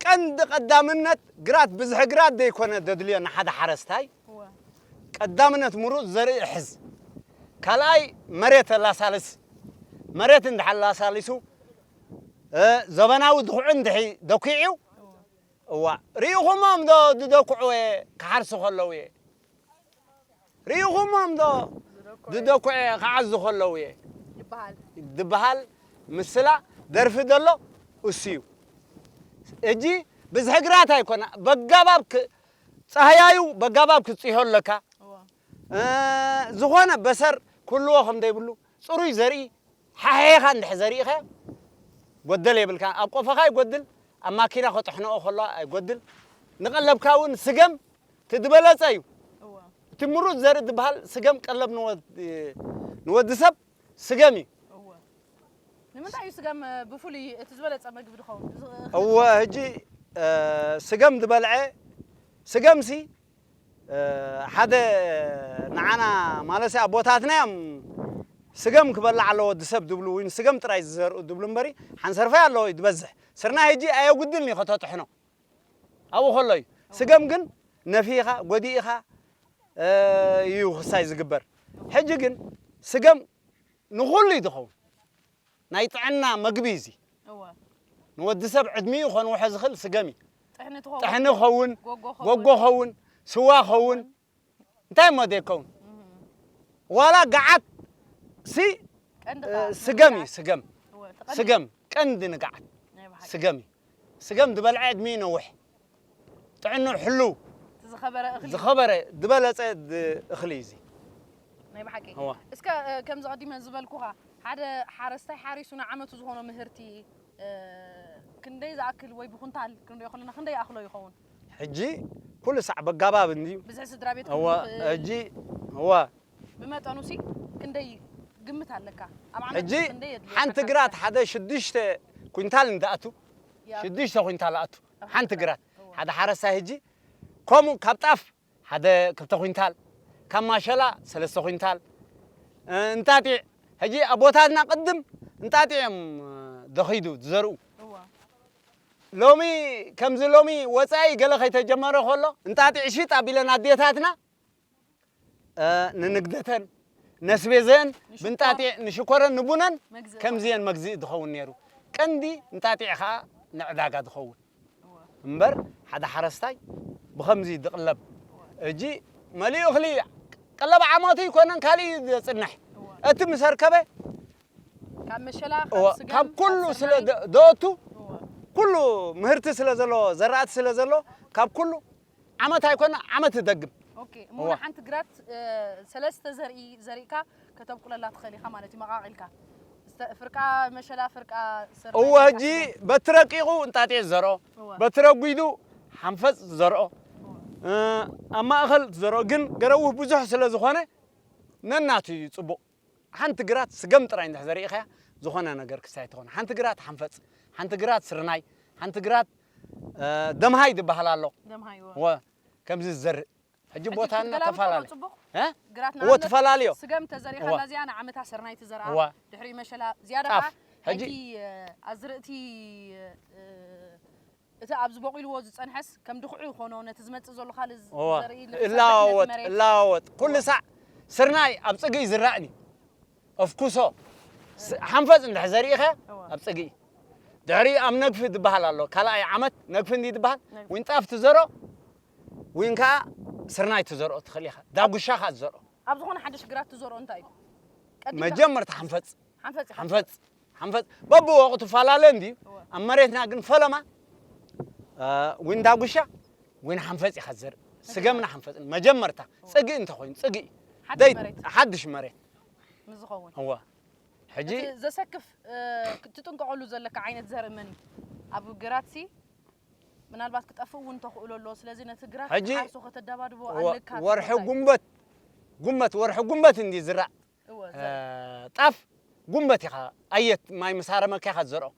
ቀንዲ ቀዳምነት ግራት ብዝሒ ግራት ዘይኮነ ዘድልዮ ንሓደ ሓረስታይ እወ ቀዳምነት ምሩፅ ዘርኢ ሕዝ ካልኣይ መሬት ኣላሳልስ መሬት እንድሓ ኣላሳሊሱ እ፣ ዘበናዊ ድኹዒ እንድሒ ደኩዒው እዋ ርኢኹሞም ዶ ዝደኩዑ ክሓርሱ ከለዉ እየ ርኢኹሞም ዶ ዝደኩዑ ክዓዙ ከለዉ እየ ይበሃል ዝበሃል ምስላ ደርፊ ዘሎ እሱ እዩ እጂ ብዝሒ ግራት ኣይኮነ በጋባብ ክ- ፃህያዩ በጋባብ ክትፅሆ ኣለካ እዋ እ፣ ዝኾነ በሰር ክህልዎ ከም ዘይብሉ ፅሩይ ዘርኢ ሓሒኻ እንድሕ ዘሪእኻ ጎደል የብልካ ኣብ ቆፈኻ ይጎድል ኣብ ማኪና ከጥሕንኦ ከሎ ኣይጎድል ንቐለብካ እውን ስገም ትድበለፀ እዩ እዋ እቲ ምሩፅ ዘርኢ ዝበሃል ስገም ቀለብ ንወድ- ንወዲ ሰብ ስገም እዩ እዋ ንምንታይ እዩ ስገም እ፣ ብፍሉይ እቲ ዝበለፀ መግቢ ድኸውን እዚ እወ ሕጂ እ፣ ስገም ዝበልዐ ስገምሲ ሓደ ንዓና ማለት ኣቦታትና እዮም ስገም ክበልዕ ኣለዎ ወዲ ሰብ ድብሉ ወይ ስገም ጥራይ ዝዘርኡ ድብሉ እምበሪ ሓንሰርፋይ ኣለዎ እዩ ዝበዝሕ ስርናይ ሕጂ ኣየጉድልን እዩ ከተጥሕኖ ኣብኡ ከሎ እዩ ስገም ግን ነፊኻ ጎዲእኻ እዩ ክሳይ ዝግበር ሕጂ ግን ስገም ንኹሉ እዩ ዝኸውን ናይ ጥዕና መግቢ እዚ እወ ንወዲ ሰብ ዕድሚኡ ከንውሐ ዝኽእል ስገም እዩ ጥሕኒ ትኸውን ጥሕኒ ኸውን ጎጎ ኸውን ጎጎ ኸውን ስዋ ኸውን እንታይ እሞ ዘይከውን እህ። ዋላ ገዓት ሲ ቀንዲ እ፣ ከዓ ስገም እዩ ስገም እወ፣ እቲ ቀንዲ ስገም ቀንዲ ንገዓት ናይ ብሓቂ። ስገም እዩ ስገም ዝበልዐ ዕድሚ ይነውሕ ጥዕኑ ሕልው እቲ ዝኸበረ እኽሊ ዝኸበረ ዝበለፀ ድ- እኽሊ እዩ እዚ ናይ ብሓቂ እዋ። እስከ እ፣ ከምዚ ቀዲመ ዝበልኩኻ ሓደ ሓረስታይ ሓሪሱ ንዓመቱ ዝኾኖ ምህርቲ እ፣ ክንደይ ዝኣክል ወይ ብኩንታል ክንሪኦ ከለና ክንደይ ይኣኽሎ ይኸውን ሕጂ ኩሉ ሳዕ በጋባብ እንድዩ ብዝሒ ስድራ ቤት እዋ ክኸውን ይኽእል። ሕጂ እዋ ብመጠኑ ሲ ክንደይ ግምት ኣለካ ኣብ ዓመት ሕጂ ክንደይ የድልየካ ሓንቲ ካብ ግራት ግራት? ሓደ ሽዱሽተ ኩንታል እንትኣቱ ያ። ሽዱሽተ ኩንታል ኣቱ ኣብ ሓንቲ ግራት ግራት እዋ። ሓደ ሓረስታይ ሕጂ ከምኡ ካብ ጣፍ ሓደ ክልተ ኩንታል ካብ ማሸላ ሰለስተ ኩንታል እ፣ እንጣጢዕ ሕጂ ኣቦታትና ቅድም እንጣጢዕ እዮም እ፣ ደኺዱ ዝዘርኡ እዋ። ሎሚ ከምዚ ሎሚ ወፃኢ ገለ ከይተጀመረ ከሎ እንጣጢዕ ሽጥ ኣቢለን ኣዴታትና እ፣ ንንግደተን ነስቤዘን ንሽኮር። ብንጣጢዕ ንሽኮረን ንቡነን መግዝኢ ከምዚአን መግዝኢ ዝኸውን ነይሩ ቀንዲ እንጣጢዕ ከዓ ንዕዳጋ ዝኸውን እወ። እምበር ሓደ ሓረስታይ ብኸምዚ ዝቕለብ እጂ መሊኡ እኽሊ ቀለብ ዓመቱ ይኮነን ካልእ እዩ ዘፅንሕ እወ። እቲ ምስ ኣርከበ ካብ መሸላ እወ፣ ካብ ስገም ካብ ኩሉ ካብ ስለ ስርናይ ደ- ደእቱ እወ። ኩሉ ምህርቲ ስለ ዘሎ ዘራእቲ ስለ ዘሎ ካብ ኩሉ ዓመት ኣይኮነ ዓመት ትደግም ኦኬ እሞ እዋ። ንሓንቲ ግራት እ፣ ሰለስተ ዘርኢ ዘሪእካ ከተብቁለላ ትኽእል ኢኻ ማለት እዩ መቓቒልካ እስተ- ፍርቃ መሸላ ፍርቃ ስርናይ እወ ፍርቃ ሕጂ ስገም። በቲ ረቂቑ እንጣጢዕ ዘርኦ እወ። በቲ ረጒዱ ሓንፈፅ ዘርኦ እ፣ ኣብ ማእኸል ዘርኦ ግን ገረውህ ብዙሕ ስለ ዝኾነ ነናቱ እዩ ፅቡቕ ሓንቲ ግራት ስገም ጥራይ እንድሕ ዘሪእኻያ ዝኾነ ነገር ክስታይ ትኾን። ሓንቲ ግራት ሓንፈጽ፣ ሓንቲ ግራት ስርናይ፣ ሓንቲ ግራት፣ እ፣ ደምሃይ ዝበሃል ኣሎ። ደምሃይ፣ እወ። እወ፣ ከምዚ ዝዘርእ። ሕጂ ሕጂ ቦታና ተገላብጦ ተፈላለ። ጽቡቕ? እ? ግራት እወ፣ ንኣብነት ተፈላለዮ። ስገም ተዘሪኻ እወ። ኣላ እዚኣ ንዓመታ ስርናይ ትዘርኣ። እወ። ድሕሪ መሸላ ዝያዳ ጣፍ። ከኣ ሕጂ ናይቲ፣ እ፣ ኣዝርእቲ፣ እ፣ እቲ ኣብዚ በቂልዎ ዝጸንሐስ ከም ድኹዒ ይኾኖ፣ ነቲ ዝመጽእ ዘሎ ካልእ ዝ-፣ እወ። ዘርኢ ንኽሰፍሕ ነቲ እላወጥ፣ መሬት። እላወጥ። ኩሉ እወ። ሳዕ ስርናይ ኣብ ጽግኢ ይዝራእኒ። ኣፍኩሶ። ስ-፣ ሓንፈጽ እንድሕር ዘሪእኻ እወ። ኣብ ጽግኢ። ድሕሪ ኣብ ነግፊ ዝበሃል ኣሎ። ካልኣይ ዓመት ነግፊ እንዲ ዝበሃል። ነግፊ። ዊን ጣፍ ትዘርኦ፣ ዊን ከኣ ስርናይ ትዘርኦ ትኽእል ኢኻ። ዳጉሻ ከኣ ትዘርኦ። ኣብ ዝኾነ ሓድሽ ግራት ትዘርኦ እንታይ እዩ? ቀዲምካ መጀመርታ ሓንፈጽ። ሓንፈጽ ኢኻ። ሓንፈጽ። ሓንፈጽ። በብወቕቱ ፈላለ እንድዩ። እወ። ኣብ መሬትና ግን ፈለማ፣ እ፣ ዊን ዳጉሻ፣ ዊን ሓንፈጽ ኢኻ ትዘርእ። ስገምን ሓንፈጽን። መጀመርታ፣ እወ። ጽግኢ እንተኾይኑ፣ ጽግኢ። ሓድሽ ደይ-፣ መሬት። ሓድሽ መሬት። ምስ ዝኸውን። እወ። ሕጂ እቲ ዘሰክፍ፣ እ፣ ክትጥንቀቐሉ ዘለካ ዓይነት ዘርኢ መን እዩ? ኣብ ግራትሲ ምናልባት ክጠፍእ እውን ተኽእሎ ኣሎ። ስለዚ ነቲ ግራት ሕጂ ክትሓርሶ ከተደባድቦ እወ፣ ኣለካ ወርሒ ትብሎ እንታይ? ጉንበት፣ ጉንበት፣ ወርሒ ጉንበት እንዲ ዝራእ። እወ፣ እ፣ ዘርኢ። ጣፍ ጉንበት ኢኻ፣ ኣየት ማይ ምስ ሃረመካ ኢኻ ትዘርኦ።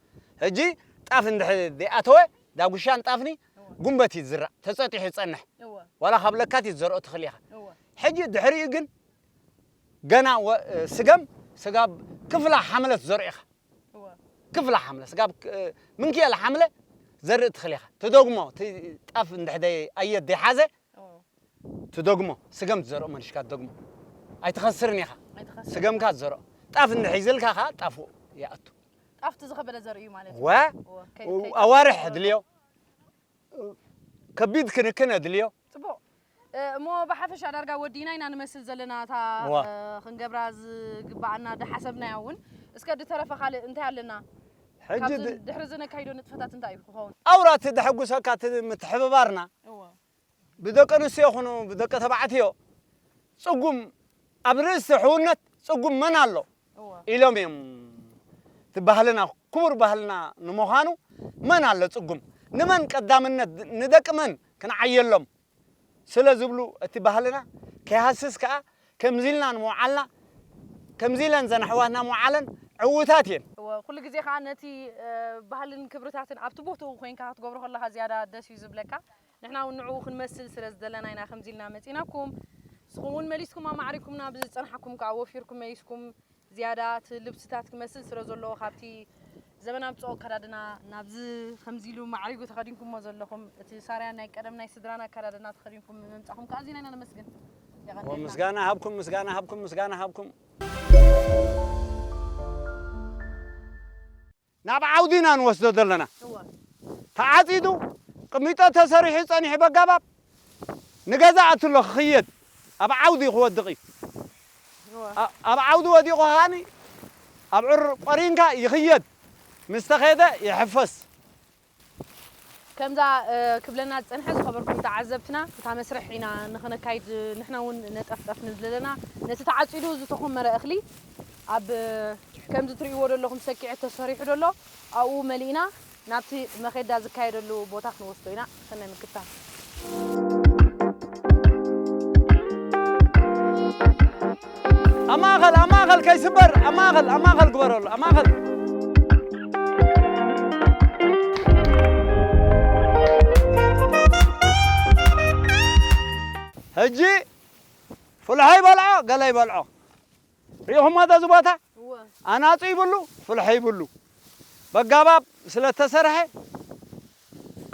ሕጂ ጣፍ እንድሕር ዘይኣተወ፣ ዳጉሻን ጣፍኒ እወ። ጉንበት እዩ ዝራእ፣ ተጸጢሑ ይጸንሕ። እወ። ዋላ ካብ ለካቲት ዘርኦ ትኽእል ኢኻ። እወ። ሕጂ ድሕሪኡ ግን ገና ወ-፣ ስገም፣ ስጋብ ክፍላ ሓምለ ትዘርኦ ኢኻ። እወ። ክፍላ ሓምለ፣ ስጋብ ክ-፣ ምንክየላ ሓምለ ዘርኢ ትኽእል ኢኻ። ትደግሞ፣ እቲ ጣፍ እንድሕር ደይ-፣ ኣየት ደይሓዘ፣ እወ። ትደግሞ፣ ስገም ትዘርኦ መሊሽካ ትደግሞ። ኣይትኸስርን ኢኻ። ኣይትኸስርን። ስገምካ ትዘርኦ። ጣፍ እንድሕር ሒዝልካ ኸኣ ጣፍ ይኣቱ። ጣፍ እቲ ዝኸበደ ዘርኢ እዩ ማለት እዩ። ወ-፣ እወ፣ ከይ-፣ ከይ-፣ ኣዋርሕ ከይ-፣ ድልዮ። ከቢድ ክንክን ኣድልዮ። ጽቡቕ። እ፣ እሞ ብሓፈሻ ዳርጋ ወዲእና ኢና ንመስል ዘለና፣ እታ፣ እዋ። እ፣ ክንገብራ ዝግብኣና ዝሓሰብናያ እውን። እስከ ድተረፈ ካልእ እንታይ ኣለና? ሕጂ ካብዚ ድ-፣ ድሕሪ እዚ ነካይዶ ንጥፈታት እንታይ እዩ ክኸውን? ኣውራ እቲ ደሐጉሰካ እቲ ምትሕብባርና። እዋ። ብደቂ ኣንስትዮ ይኹኑ ብደቂ ተባዕትዮ ጽጉም ኣብ ርእሲ ሕውነት ጽጉም መን ኣሎ? እወ። ኢሎም እዮም። እቲ ባህልና፣ ክቡር ባህልና ንምዃኑ መን ኣሎ ጽጉም? ንመን ቀዳምነት፣ ንደቂ መን ክንዓየሎም? ስለ ዝብሉ እቲ ባህልና ከይሃስስ ከኣ ከምዚ ኢልና ንምውዓልና፣ ከምዚ ኢለን ዘን ኣሕዋትና ምውዓለን ዕዉታት እየን። እወ፣ ኩሉ ግዜ ከኣ ነቲ፣ እ፣ ባህልን ክብርታትን ኣብቲ ቦትኡ ኮይንካ ክትገብሮ ከለኻ ዝያዳ ደስ እዩ ዝብለካ። ንሕና እውን ንዕኡ ክንመስል ስለ ዝደለና ኢና ከምዚ ኢልና መጺናኩም። ንስኹም እውን መሊስኩም ኣማዕሪኩምና፣ ብዝጸንሓኩም ከኣ ወፊርኩም መሊስኩም። ዝያዳ እቲ ልብስታት ክመስል ስለ ዘለዎ፣ ካብቲ ዘመናዊ ጽቡቕ ኣከዳድና ናብዚ ከምዚ ኢሉ ማዕሪጉ ተኸዲንኩሞ ዘለኹም፣ እቲ ሳርያ ናይ ቀደም ናይ ስድራና ኣከዳድና ተኸዲንኩም ምምጻኹም ከኣ ኣዚና ኢና ነመስግን። የቐንየልና። ምስጋና ሃብኩም፣ ምስጋና ሃብኩም፣ ምስጋና ሃብኩም። ናብ ዓውዲ ኢና ንወስዶ ዘለና። እወ። ተዓጺዱ፣ ቅሚጦ ተሰሪሑ ጸኒሑ በጋባብ ንገዛ ኣትሎ ክኽየድ፣ ኣብ ዓውዲ ክወድቕ እዩ። እወ። ኣ-፣ ኣብ ዓውዲ ወዲቑ ከኣኒ ኣብ ዑር ቆሪንካ ይኽየድ፣ ምስ ተኸየደ ይሕፈስ። ከምዛ፣ እ፣ ክብለና ዝጸንሐ ዝኸበርኩም ተዓዘብትና፣ እታ መስርሕ ኢና ንኽነካይድ ንሕና እውን ነጠፍጠፍ ንብል ኣለና። ነቲ ተዓጺዱ ዝተኾመረ እኽሊ ኣብ፣ እ፣ ከምዚ ትርእይዎ ዘለኹም ሰኪዐት ተሰሪሑ ዘሎ ኣብኡ መሊእና ናብቲ መኼዳ ዝካየደሉ ቦታ ክንወስዶ ኢና። ሰናይ ምክትታል። ኣብ ማእኸል፣ ኣብ ማእኸል ከይስበር፣ ኣብ ማእኸል፣ ኣብ ማእኸል ግበረሉ፣ ኣብ ማእኸል። ሕጂ ፍልሖ ይበልዖ፣ ገለ ይበልዖ። ሪኢኹሞ ዶ እዚ ቦታ? እወ። ኣናጹ ይብሉ፣ ፍልሖ ይብሉ። በጋባብ ስለ ተሰርሐ፣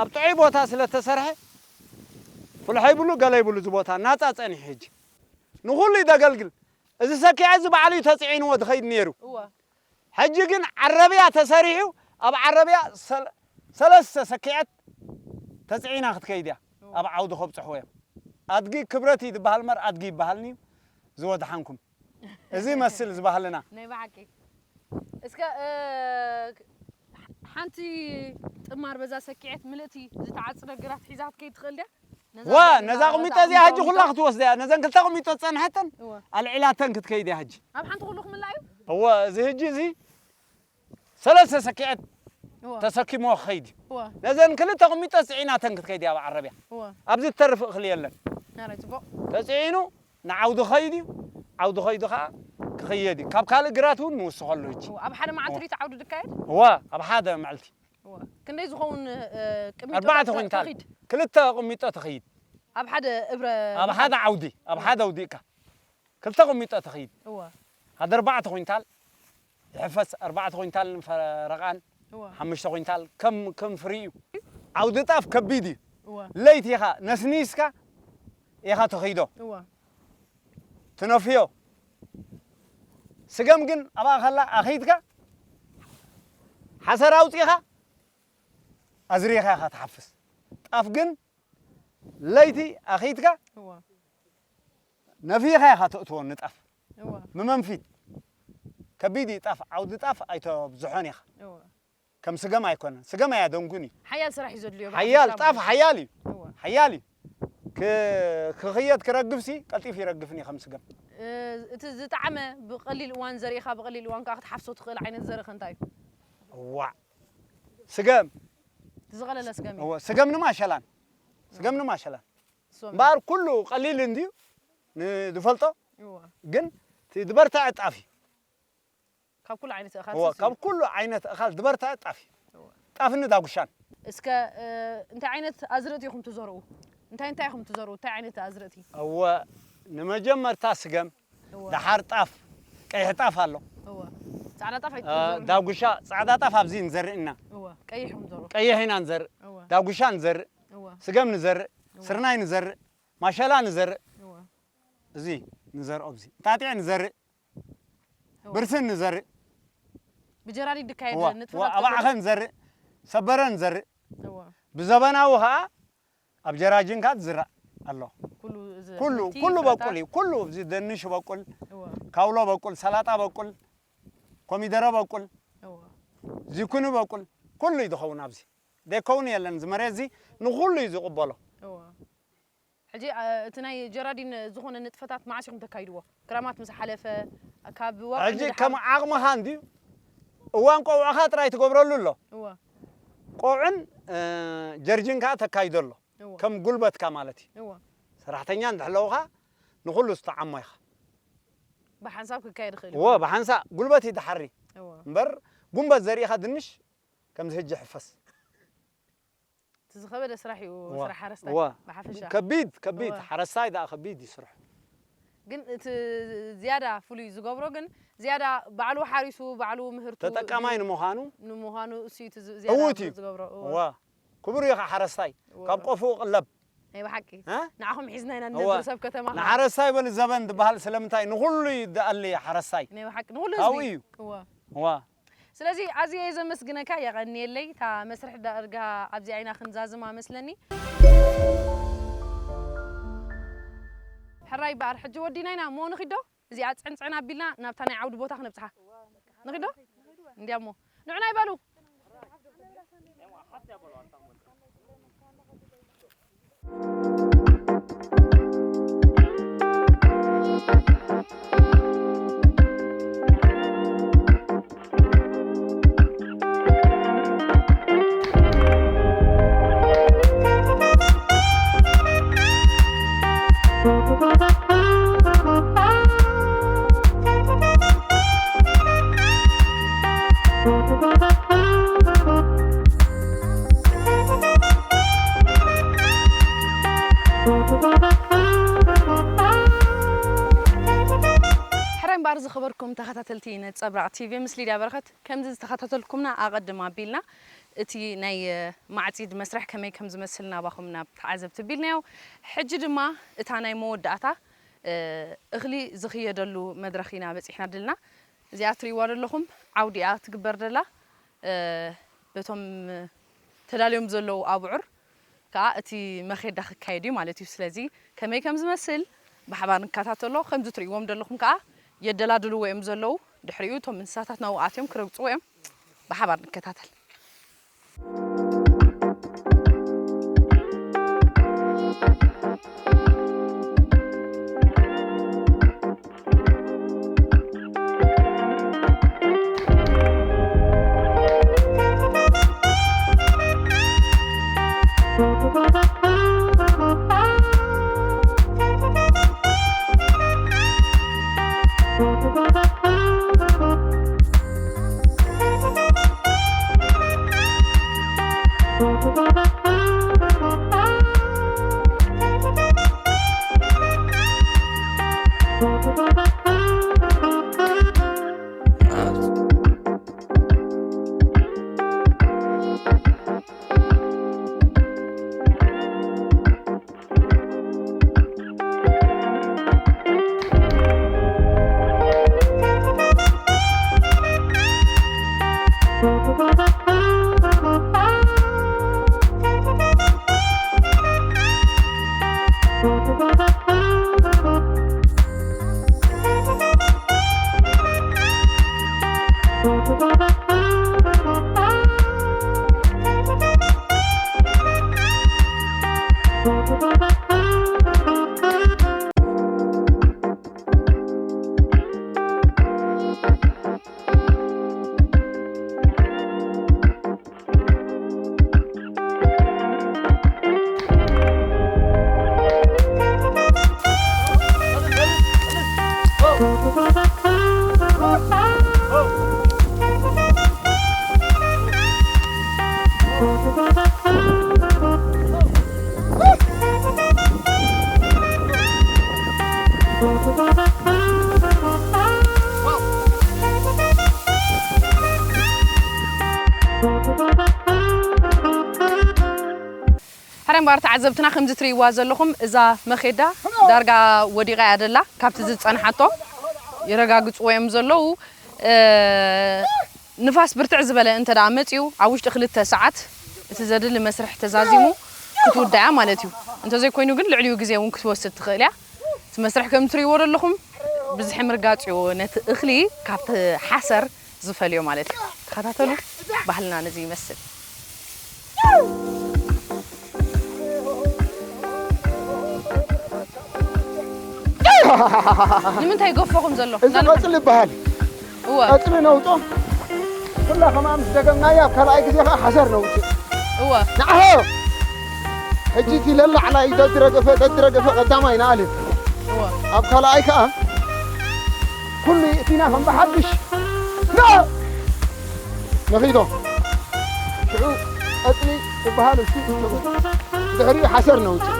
ኣብ ጥዑይ ቦታ ስለ ተሰርሐ፣ ፍልሖ ይብሉ፣ ገለ ይብሉ። እዚ ቦታ ናጻ ጸኒሑ ሕጂ። ንኹሉ እዩ ዘገልግል። እዚ ሰኪዐ እዚ ባዕሉ እዩ ተጽዒንዎ ዝኸይድ ነይሩ። እወ። ሕጂ ግን ዓረብያ ተሰሪሑ፣ ኣብ ዓረብያ ሰለ-፣ ሰለስተ ሰኪዐት ተጽዒና ክትከይድ እያ። እወ። ኣብ ዓውዲ ከብጽሕዎ እዮም። ኣድጊ ክብረት እዩ ዝበሃል እምበር ኣድጊ ይበሃልኒ እዩ ዝወድሓንኩም። እዚ ይመስል እዚ ባህልና። ናይ ብሓቂ። እስከ፣ እ፣ ሓንቲ ጥማር በዛ ሰኪዐት ምልእቲ ዝተዓጽደ ግራት ሒዛ ክትከይድ ትኽእል ድያ? ነዛ ዋ፣ ዘሪእና ነዛ ነዛ ቁሚጦ እዚኣ ሕጂ ቁሚጦ። ኩላ ክትወስዳ እያ። ነዘን ክልተ ቁሚጦ ዝጸንሐተን እወ። ኣልዒላተን ክትከይድ እያ ሕጂ። ኣብ ሓንቲ ኩሉ ክምላእ እዩ? እወ፣ እዚ ሕጂ እዚ ሰለስተ ሰኪዐት እወ። ተሰኪሞ ክኸይድ እዩ። እወ። ነዘን ክልተ ቁሚጦ ጽዒናተን ክትከይድ እያ ኣብ ዓረብያ። እወ። ኣብዚ እተርፍ እኽሊ የለን። ናራይ ጽቡቕ። ተጽዒኑ ንዓውዲ ኸይድ እዩ። ዓውዲ ኸይዱ ኸዓ ክኽየድ እዩ። ካብ ካልእ ግራት እውን ንውስኸሉ ሕጂ። እወ፣ ኣብ ሓደ መዓልቲ ድዩ እቲ ዓውዲ ዝካየድ? እወ፣ ኣብ ሓደ መዓልቲ። እወ። ክንደይ ዝኸውን፣ እ፣ ቅሚጦ ኣርባዕተ ዳርጋ ኩንታል። ተኺድ? ክልተ ቅሚጦ ትኽይድ። ኣብ ሓደ እብረ ኣብ ሓደ ዓውዲ፣ ኣብ ሓደ ኣውዲእካ። ክልተ ቅሚጦ ትኽይድ። እወ። ሓደ ኣርባዕተ ኩንታል ይሕፈስ፣ ኣርባዕተ ኩንታል ንፈረቓን፣ እወ። ሓሙሽተ ኩንታል ከም፣ ከም ፍሪኡ እዩ። ዓውዲ ጣፍ ከቢድ እዩ። እወ። ለይቲ ኢኻ ነስኒስካ ኢኻ ትኽይዶ። እወ። ትነፍዮ። ስገም ግን ኣብኣ ከላ ኣኺድካ ሓሰር ኣውጺኻ ኣዝሪኻ ኢኻ ትሓፍስ። ጣፍ ግን ለይቲ ኣኺድካ እወ። ነፊኻ ኢኻ ተእትዎ ንጣፍ። እወ። ብመንፊት። ከቢድ እዩ ጣፍ፣ ዓውዲ ጣፍ ኣይተብዝሖን ኢኻ። እወ። ከም ስገም ኣይኮነን። ስገም ኣያደንጉን እዩ። ሓያል ስራሕ እዩ ዘድልዮ፣ ሓያል፣ ብሓፈሻ ጣፍ ማለት። ሓያል እዩ። እወ። ሓያል እዩ። ክ-፣ ክኽየድ ክረግፍሲ ቀልጢፍ ይረግፍን እዩ ከም ስገም። እ፣ እቲ ዝጠዓመ ብቐሊል እዋን ዘሪእኻ፣ ብቐሊል እዋን ከኣ ክትሓፍሶ ትኽእል ዓይነት ዘርኢ ከ እንታይ እዩ? እዋዕ። ስገም። እቲ ዝቐለለ ስገም እዩ። እወ፣ ስገም ንማሸላን። ስገም ንማሸላን። እሱ እምበኣር ኩሉ ቀሊል እንድዩ ንዝፈልጦ፣ እወ። ግን እቲ ዝበርትዐ ጣፍ እዩ። ካብ ኩሉ ዓይነት እኻል እወ፣ ስስ ካብ እዩ። ኩሉ ዓይነት እኻል ዝበርትዐ ጣፍ እዩ። እወ። ጣፍን ዳጉሻን። እስከ፣ እ፣ እንታይ ዓይነት ኣዝርእቲ ኢኹም ትዘርኡ? እንታይ እንታይ ኢኹም ትዘርኡ? እንታይ ዓይነት ኣዝርእቲ? እወ፣ ንመጀመርታ ስገም፣ እወ። ደሓር ጣፍ፣ ቀይሕ ጣፍ ኣሎ። እወ። ጻዕዳ ጣፍ እ፣ ኣይትዘርኡ? ዳጉሻ፣ ጻዕዳ ጣፍ ኣብዚ ንዘርእ ኢና። እወ፣ ቀይሕ ኢኹም ትዘርኡ? ቀይሕ ኢና ንዘርእ። እወ። ዳጉሻ ንዘርእ። እወ። ስገም ንዘርእ። እወ። ስርናይ ንዘርእ። ማሸላ ንዘርእ። እወ። እዚ ንዘርኦ፣ እዚ እንጣጢዕ ንዘርእ። እወ። ብርስን ንዘርእ። ብጀራዲን ድካየድ እወ፣ ንጥፈታት እወ፣ ኣባዕኸ ንዘርእ፣ ሰበረ ንዘርእ። እወ። ብዘበናዊ ኸኣ ኣብ ጀራጂንካ ዝዝራእ ኣሎ። ኩሉ እዚ ኩሉ፣ ኣሕምልቲ፣ ኩሉ ፍረታት። በቁል እዩ። ኩሉ እዚ ደንሽ በቁል፣ እወ። ካውሎ በቁል፣ ሰላጣ በቁል፣ ኮሚደረ በቁል፣ እወ። ዚኩኒ በቁል፣ ኩሉ እዩ ዝኸውን ኣብዚ። ዘይከውን የለን። እዚ መሬት እዚ ንኹሉ እዩ ዝቕበሎ። እወ። ሕጂ፣ እ፣ እቲ ናይ ጀራዲን ዝኾነ ንጥፈታት መዓስ ኢኹም ተካይድዎ? ክረማት ምስ ሓለፈ፣ ካብ ወቕዒ ሕጂ ንድሓር? ከም ዓቕምኻ እንድዩ። እዋን ቆውዕኻ ጥራይ ትገብረሉ ኣሎ። እወ። ቆውዕን፣ እ፣ ጀርጂን ከኣ ተካይዶ ኣሎ። እወ። ከም ጉልበትካ ማለት እዩ። እወ። ሰራሕተኛ እንድሕለውኻ ንኹሉ ዝተዓሞ ኢኻ። ብሓንሳብ ክካየድ ይኽእል እወ፣ እዩ። ብሓንሳብ ጉልበት እዩ ድሓሪ። እወ። እምበር ጉንበት ዘሪእኻ ድንሽ ከምዚ ሕጂ ሕፈስ። እቲ ዝኸበደ ስራሕ እዩ፣ እዋ፣ ስራሕ ሓረስታይ እዋ። ብሓፈሻ። ከቢድ፣ ከቢድ። እዋ። ሓረስታይ ደኣ ከቢድ እዩ ስርሑ። ግን እቲ ዝያዳ ፍሉይ ዝገብሮ ግን ዝያዳ ባዕሉ ሓሪሱ፣ ባዕሉ ምህርቱ ተጠቃማይ ብ-፣ ንምዃኑ፣ ንምዃኑ እሱ እዩ እቲ ዝ-፣ ዝያዳ ዕዉት ፍሉይ እዩ። ዝገብሮ። እዋ። እዋ። ክቡር እዩ ኸዓ ሓረስታይ። እዋ። ካብ ቆፍኡ ቅለብ። ናይ ብሓቂ። እ? ንዓኹም ሒዝና ኢና እዋ። ንነብር ሰብ ከተማ ኸዓ። ንሓረስታይ በሊ ዘበን ዝበሃል ስለምንታይ ንኹሉ እዩ ደኣሊ ሓረስታይ። ናይ ብሓቂ ንኹሉ ካብኡ ህዝቢ። እዩ። እዋ። እዋ። ስለዚ ኣዝየ እየ ዘመስግነካ፣ የቐንየለይ። እታ መስርሕ ዳርጋ ኣብዚኣ ኢና ክንዛዝማ መስለኒ። ሕራይ በኣር፣ ሕጂ ወዲና ኢና እሞ ንኺድ ዶ? እዚኣ ጽዕንጽዕን ኣቢልና ናብታ ናይ ዓውዲ ቦታ ክነብጽሓ። ንኺድ ዶ? እንድያ እሞ። ንዑና ይበሉ። ሕራይ እምበኣር ዝኸበርኩም ተኸታተልቲ ነጸብራቕ ቲቪ ምስ ሊድያ በረኸት ከምዚ ዝተኸታተልኩምና ኣቐድም ኣቢልና እቲ ናይ፣ እ፣ ማዕጺድ መስርሕ ከመይ ከም ዝመስል ናባኹም ናብ ተዓዘብቲ ኣቢልናዮ። ሕጂ ድማ እታ ናይ መወዳእታ፣ እ፣ እኽሊ ዝኽየደሉ መድረኽ ኢና በጺሕና ደለና። እዚኣ ትርእይዋ ዘለኹም ዓውዲ እያ ትግበር ደላ። እ፣ በቶም ተዳልዮም ዘለዉ ኣብዑር ከኣ እቲ መኼዳ ክካየድ እዩ ማለት እዩ። ስለዚ ከመይ ከም ዝመስል ብሓባር ንከታተሎ። ከምዚ ትርእይዎም ዘለኹም ከኣ የደላድልዎ እዮም ዘለዉ። ድሕሪኡ እቶም እንስሳታት ናብኡ ኣትዮም ክረግጽዎ እዮም። ብሓባር ንከታተል። ሕራይ እምበኣር ተዓዘብትና፣ ከምዚ ትርእይዋ ዘለኹም እዛ መኼዳ ዳርጋ ወዲቓ እያ ደላ። ካብቲ ዝጸንሓቶ ይረጋግጽዎ እዮም ዘለዉ። እ፣ ንፋስ ብርትዕ ዝበለ እንተ ደኣ መጺኡ፣ ኣብ ውሽጢ ክልተ ሰዓት እቲ ዘድሊ መስርሕ ተዛዚሙ ክትውዳእ እያ ማለት እዩ። እንተዘይኮይኑ ግን ልዕሊኡ ግዜ እውን ክትወስድ ትኽእል እያ። እቲ መስርሕ ከም ትርእይዎ ዘለኹም ብዝሒ ምርጋጽ እዩ። ነቲ እኽሊ ካብቲ ሓሰር ዝፈልዮ ማለት እዩ። ተኸታተሉ፣ ባህልና ነዚ ይመስል። ንምንታይ ይገፎኹም ዘሎ? እዚ ቀጽሊ ይበሃል። እወ። ቀጽሊ ነውጦ። ኩላ ከማን ምስ ደገምናያ፣ ኣብ ካልኣይ ግዜ ኸዓ ሓሰር ነውጽእ። እወ። ንዓሆ! ሕጂ እቲ ለላዕላይ ደድረገፈ፣ ደድረገፈ ቀዳማይ ንኣልፍ። እወ። ኣብ ካልኣይ ከኣ ኩሉ ይእቲና ከም ብሓድሽ። ና! ነኺዶ። ሽዑ ቀጽሊ ዝበሃል እሱ እዩ። ድሕሪኡ ሓሰር ነውጽእ።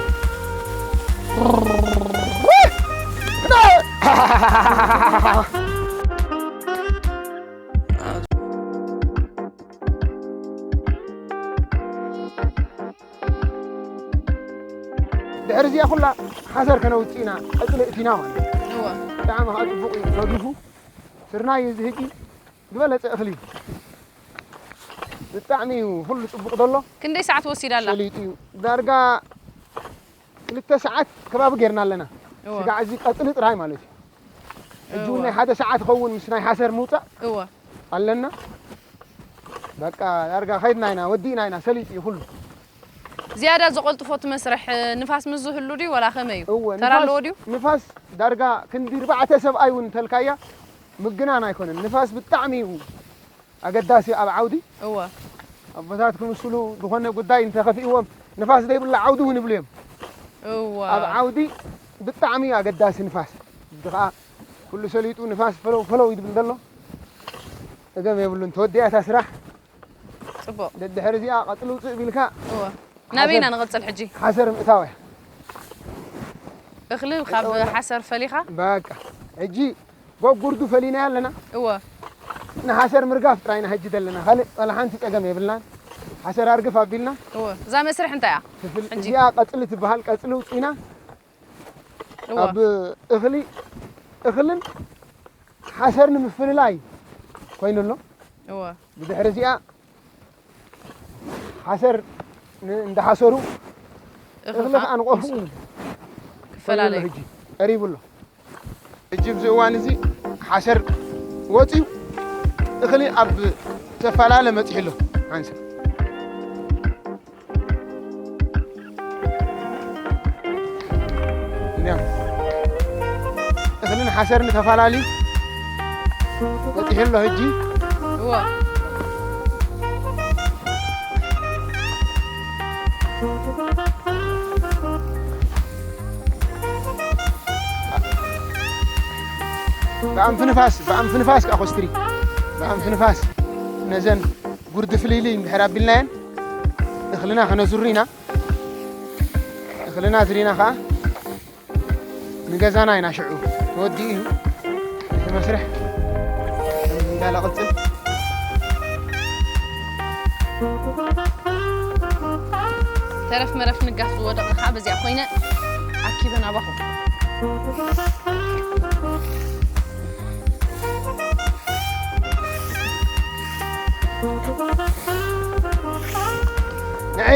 ድሕሪ እዚኣ ኩላ ሓሰር ከነውጽእ ኢና፣ ቀጽሊ እቲና ማለት እዩ። እወ። ብጣዕሚ ከዓ ጽቡቕ እዩ ረጊፉ። ስርናይ እዩ እዚ ሕጂ ዝበለጸ እኽሊ። ብጣዕሚ እዩ ኩሉ ጽቡቕ ዘሎ። ክንደይ ሰዓት ወሲዳ ኣላ? ሰሊጡ እዩ። ዳርጋ ክልተ ሰዓት ከባቢ ጌርና ኣለና። እወ። ስጋዕ እዚ ቀጽሊ ጥራይ ማለት እዩ። ሕጂ እውን እወ። ናይ ሓደ ሰዓት ይኸውን ምስ ናይ ሓሰር ምውጻእ እወ። ኣለና። በቃ ዳርጋ ኸይድና ኢና፣ ወዲእና ኢና፣ ሰሊጡ እዩ ኩሉ። ዝያዳ ዘቐልጥፎ እቲ መስርሕ ንፋስ ምስ ዝህሉ ድዩ ወላ ከመይ እዩ? እወ፣ ተራ ንፋስ፣ ኣለዎ ድዩ? ንፋስ ዳርጋ ክንዲ ኣርባዕተ ሰብኣይ እውን እንተልካያ ምግናን ኣይኮነን። ንፋስ ብጣዕሚ እዩ ኣገዳሲ ኣብ ዓውዲ። እወ። ኣቦታት ክምስሉ ዝኾነ ጉዳይ እንተኸፊእዎም ንፋስ ዘይብሉ ዓውዲ እውን ይብሉ እዮም። እወ። ኣብ ዓውዲ ብጣዕሚ እዩ ኣገዳሲ ንፋስ። እዚ ኸዓ ኩሉ ሰሊጡ ንፋስ ፈለው ፈለው ይብል ዘሎ። ጸገም የብሉን። ተወዲኣ እታ ስራሕ። ጽቡቕ። ደድሕሪ እዚኣ ቀጽሊ ውጽእ ቢልካ እወ። ናበይ ኢና ሓሰር፣ ንቐጽል ሕጂ? ሓሰር ምእታው እያ። እኽሊ ካብ ቀጠውላ። ሓሰር ፈሊኻ? በቃ። ሕጂ ጎጉርዱ ፈሊናያ ኣለና። እወ። ንሓሰር ምርጋፍ ጥራይ ኢና ሕጂ ዘለና። ካልእ ዋላ ሓንቲ ጸገም የብልናን። ሓሰር ኣርግፍ ኣቢልና። እወ። እዛ መስርሕ እንታይ እያ? ትፍል-፣ ሕጂ? እዚኣ ቀጽሊ ትበሃል። ቀጽሊ ውጺና እወ። ኣብ እኽሊ፣ እኽልን ሓሰር ንምፍልላይ ኮይኑ ኣሎ። እወ። ብድሕሪ እዚኣ ሓሰር ን-፣ እንዳሓሰሩ እኽሊ እኽሊ ከዓ ንቆፉ ክፈላለዩ። ሕጂ ቀሪቡ ኣሎ። ሕጂ ኣብዚ እዋን እዚ ሓሰር ወፂኡ እኽሊ ኣብ ተፈላለ መፂሑ ኣሎ። ሓንሳብ እንዲያም እኽልን ሓሰርን ተፈላለዩ በፂሑ ኣሎ ሕጂ። እወ። ብኣንፊ ንፋስ፣ ብኣንፊ ንፋስ ከዓ ኮስትሪ፣ ብኣንፊ ንፋስ ነዘን ጉርዲ ፍልይልይ እንድሕር ኣቢልናየን እኽልና ከነዙሪ ኢና። እኽልና ዝሪና ከዓ ንገዛና ኢና ሽዑ። ወዲኡ እዩ እቲ መስርሕ እንዳላ ቅጽል። ተረፍ መረፍ ንጋፍ ዝወደቐ ከዓ በዚኣ ኮይነ ኣኪበን ኣባኹ። ንዒ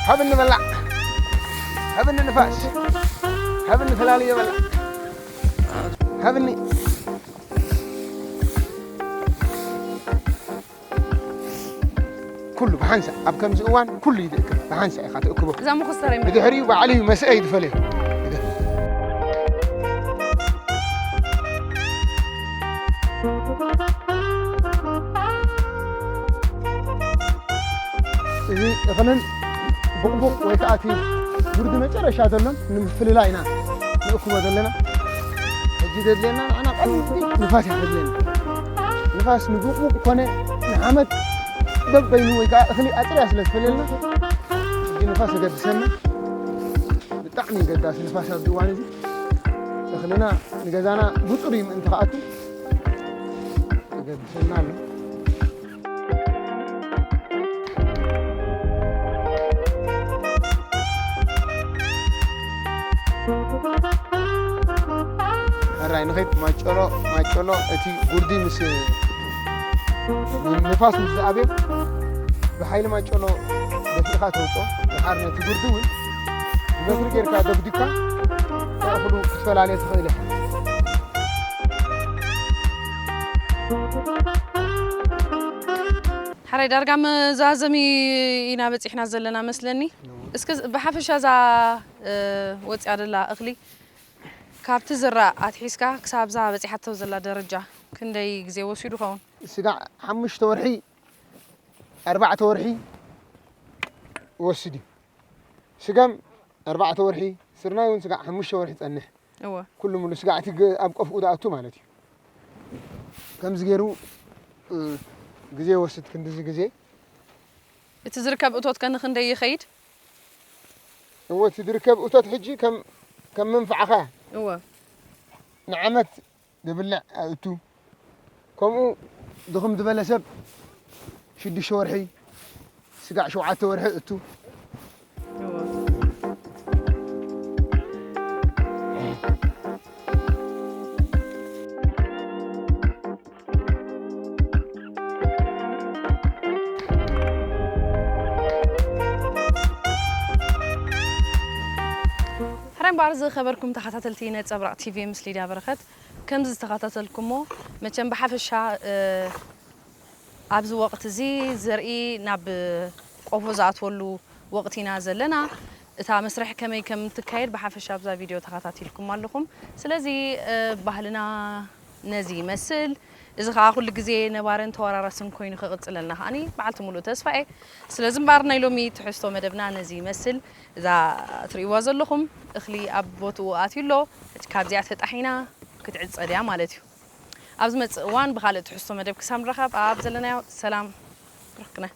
ሃብኒ በላዕ፣ ሃብኒ ንፋስ፣ ሃብኒ ፈላልዮ በላዕ፣ ሃብኒ ኩሉ ብሓንሳእ ኣብ ከምዚ እዋን ኩሉ ይድእክብ ብሓንሳእ ኢኻ ትእክቦ። እዛ መኹስተረይ መን? ብድሕሪኡ ባዕሉ እዩ መስአ ይድፈለዩ። እዚ እኽልን ቡቕቡቕ ወይ ከዓ እቲ ጉርዲ መጨረሻ ዘሎን ንምፍልላይ ኢና ንእክቦ ዘለና። ሕጂ ዘድልየና ንዓና ቀንዲ ንፋስ እያ ዘድልየና። ንፋስ ንቡቕቡቕ ኮነ ንሓመድ በበይኑ ወይ ከዓ እኽሊ ኣፅርያ ስለ ዝፈለልና ሕጂ ንፋስ የገድሰና። ብጣዕሚ ገዳሲ ንፋስ ኣብዚ እዋን እዚ እኽልና ንገዛና ብፁር እዩ ምእንቲ ክኣቱ የገድሰና ኣሎ። ሕራይ ንኸይድ ማጨሎ ማጨሎ እቲ ጉርዲ ምስ ንፋስ ምስ ዝኣብዮ ብሓይሊ ማጨሎ ደፊእኻ ተውጾ ድሓር ነቲ ጉርዲ እውን ብበትሪ ጌርካ ደግዲካ ተእኽሉ ክትፈላለየ ትኽእል ኢኻ። ሓራይ ዳርጋ መዛዘሚ ኢና በፂሕና ዘለና መስለኒ። እስከ ብሓፈሻ እዛ ወፅያ ደላ እኽሊ ካብ ትዝራእ ኣትሒዝካ ክሳብ እዛ በፂሓቶ ዘላ ደረጃ ክንደይ ግዜ ወሲዱ ኸውን? ስጋዕ ሓሙሽተ ወርሒ ኣርባዕተ ወርሒ ወስድ እዩ። ስገም ኣርባዕተ ወርሒ፣ ስርናይ እውን ስጋዕ ሓሙሽተ ወርሒ ይፀንሕ። እወ። ኩሉ ሙሉ ስጋዕቲ ግ- ኣብ ቆፍኡ ዝኣቱ ማለት እዩ። ከምዚ ገይሩ እ፣ ግዜ ይወስድ ክንድዚ ግዜ። እቲ ዝርከብ እቶት ከ ንክንደይ ይኸይድ? እወ እቲ ዝርከብ እቶት ሕጂ ከም ከም መንፍዓኻ እወ። ንዓመት ዝብልዕ ኣእቱ። ከምኡ ድኽም ዝበለ ሰብ ሽዱሽተ ወርሒ ስጋዕ ሸውዓተ ወርሒ እቱ። ሕራይ እምበኣር ዝኸበርኩም ተኸታተልቲ ነጸብራቕ ቲቪ ምስ ሊድያ በረኸት ከምዚ ዝተኸታተልኩሞ መቸም ብሓፈሻ ኣብዚ ወቕቲ እዚ ዘርኢ ናብ ቆፎ ዝኣትወሉ ወቕቲ ኢና ዘለና። እታ መስርሕ ከመይ ከም ትካየድ ብሓፈሻ ኣብዛ ቪድዮ ተኸታቲልኩም ኣለኹም። ስለዚ ባህልና ነዚ ይመስል። እዚ ኸዓ ኩሉ ግዜ ነባርን ተወራራስን ኮይኑ ክቕፅለልና ከዓኒ በዓልቲ ሙሉእ ተስፋ እየ። ስለዚ እምበኣር ናይ ሎሚ ትሕዝቶ መደብና ነዚ ይመስል። እዛ ትርእይዋ ዘለኹም እኽሊ ኣብ ቦትኡ ኣትዩ ኣሎ። ሕጂ ካብዚኣ ተጣሒና ክትዕፀድ እያ ማለት እዩ። ኣብ ዝመፅእ እዋን ብኻልእ ትሕዝቶ መደብ ክሳብ ንራኸብ ኣብ ዘለናዮ ሰላም ብሩኽ ግነ።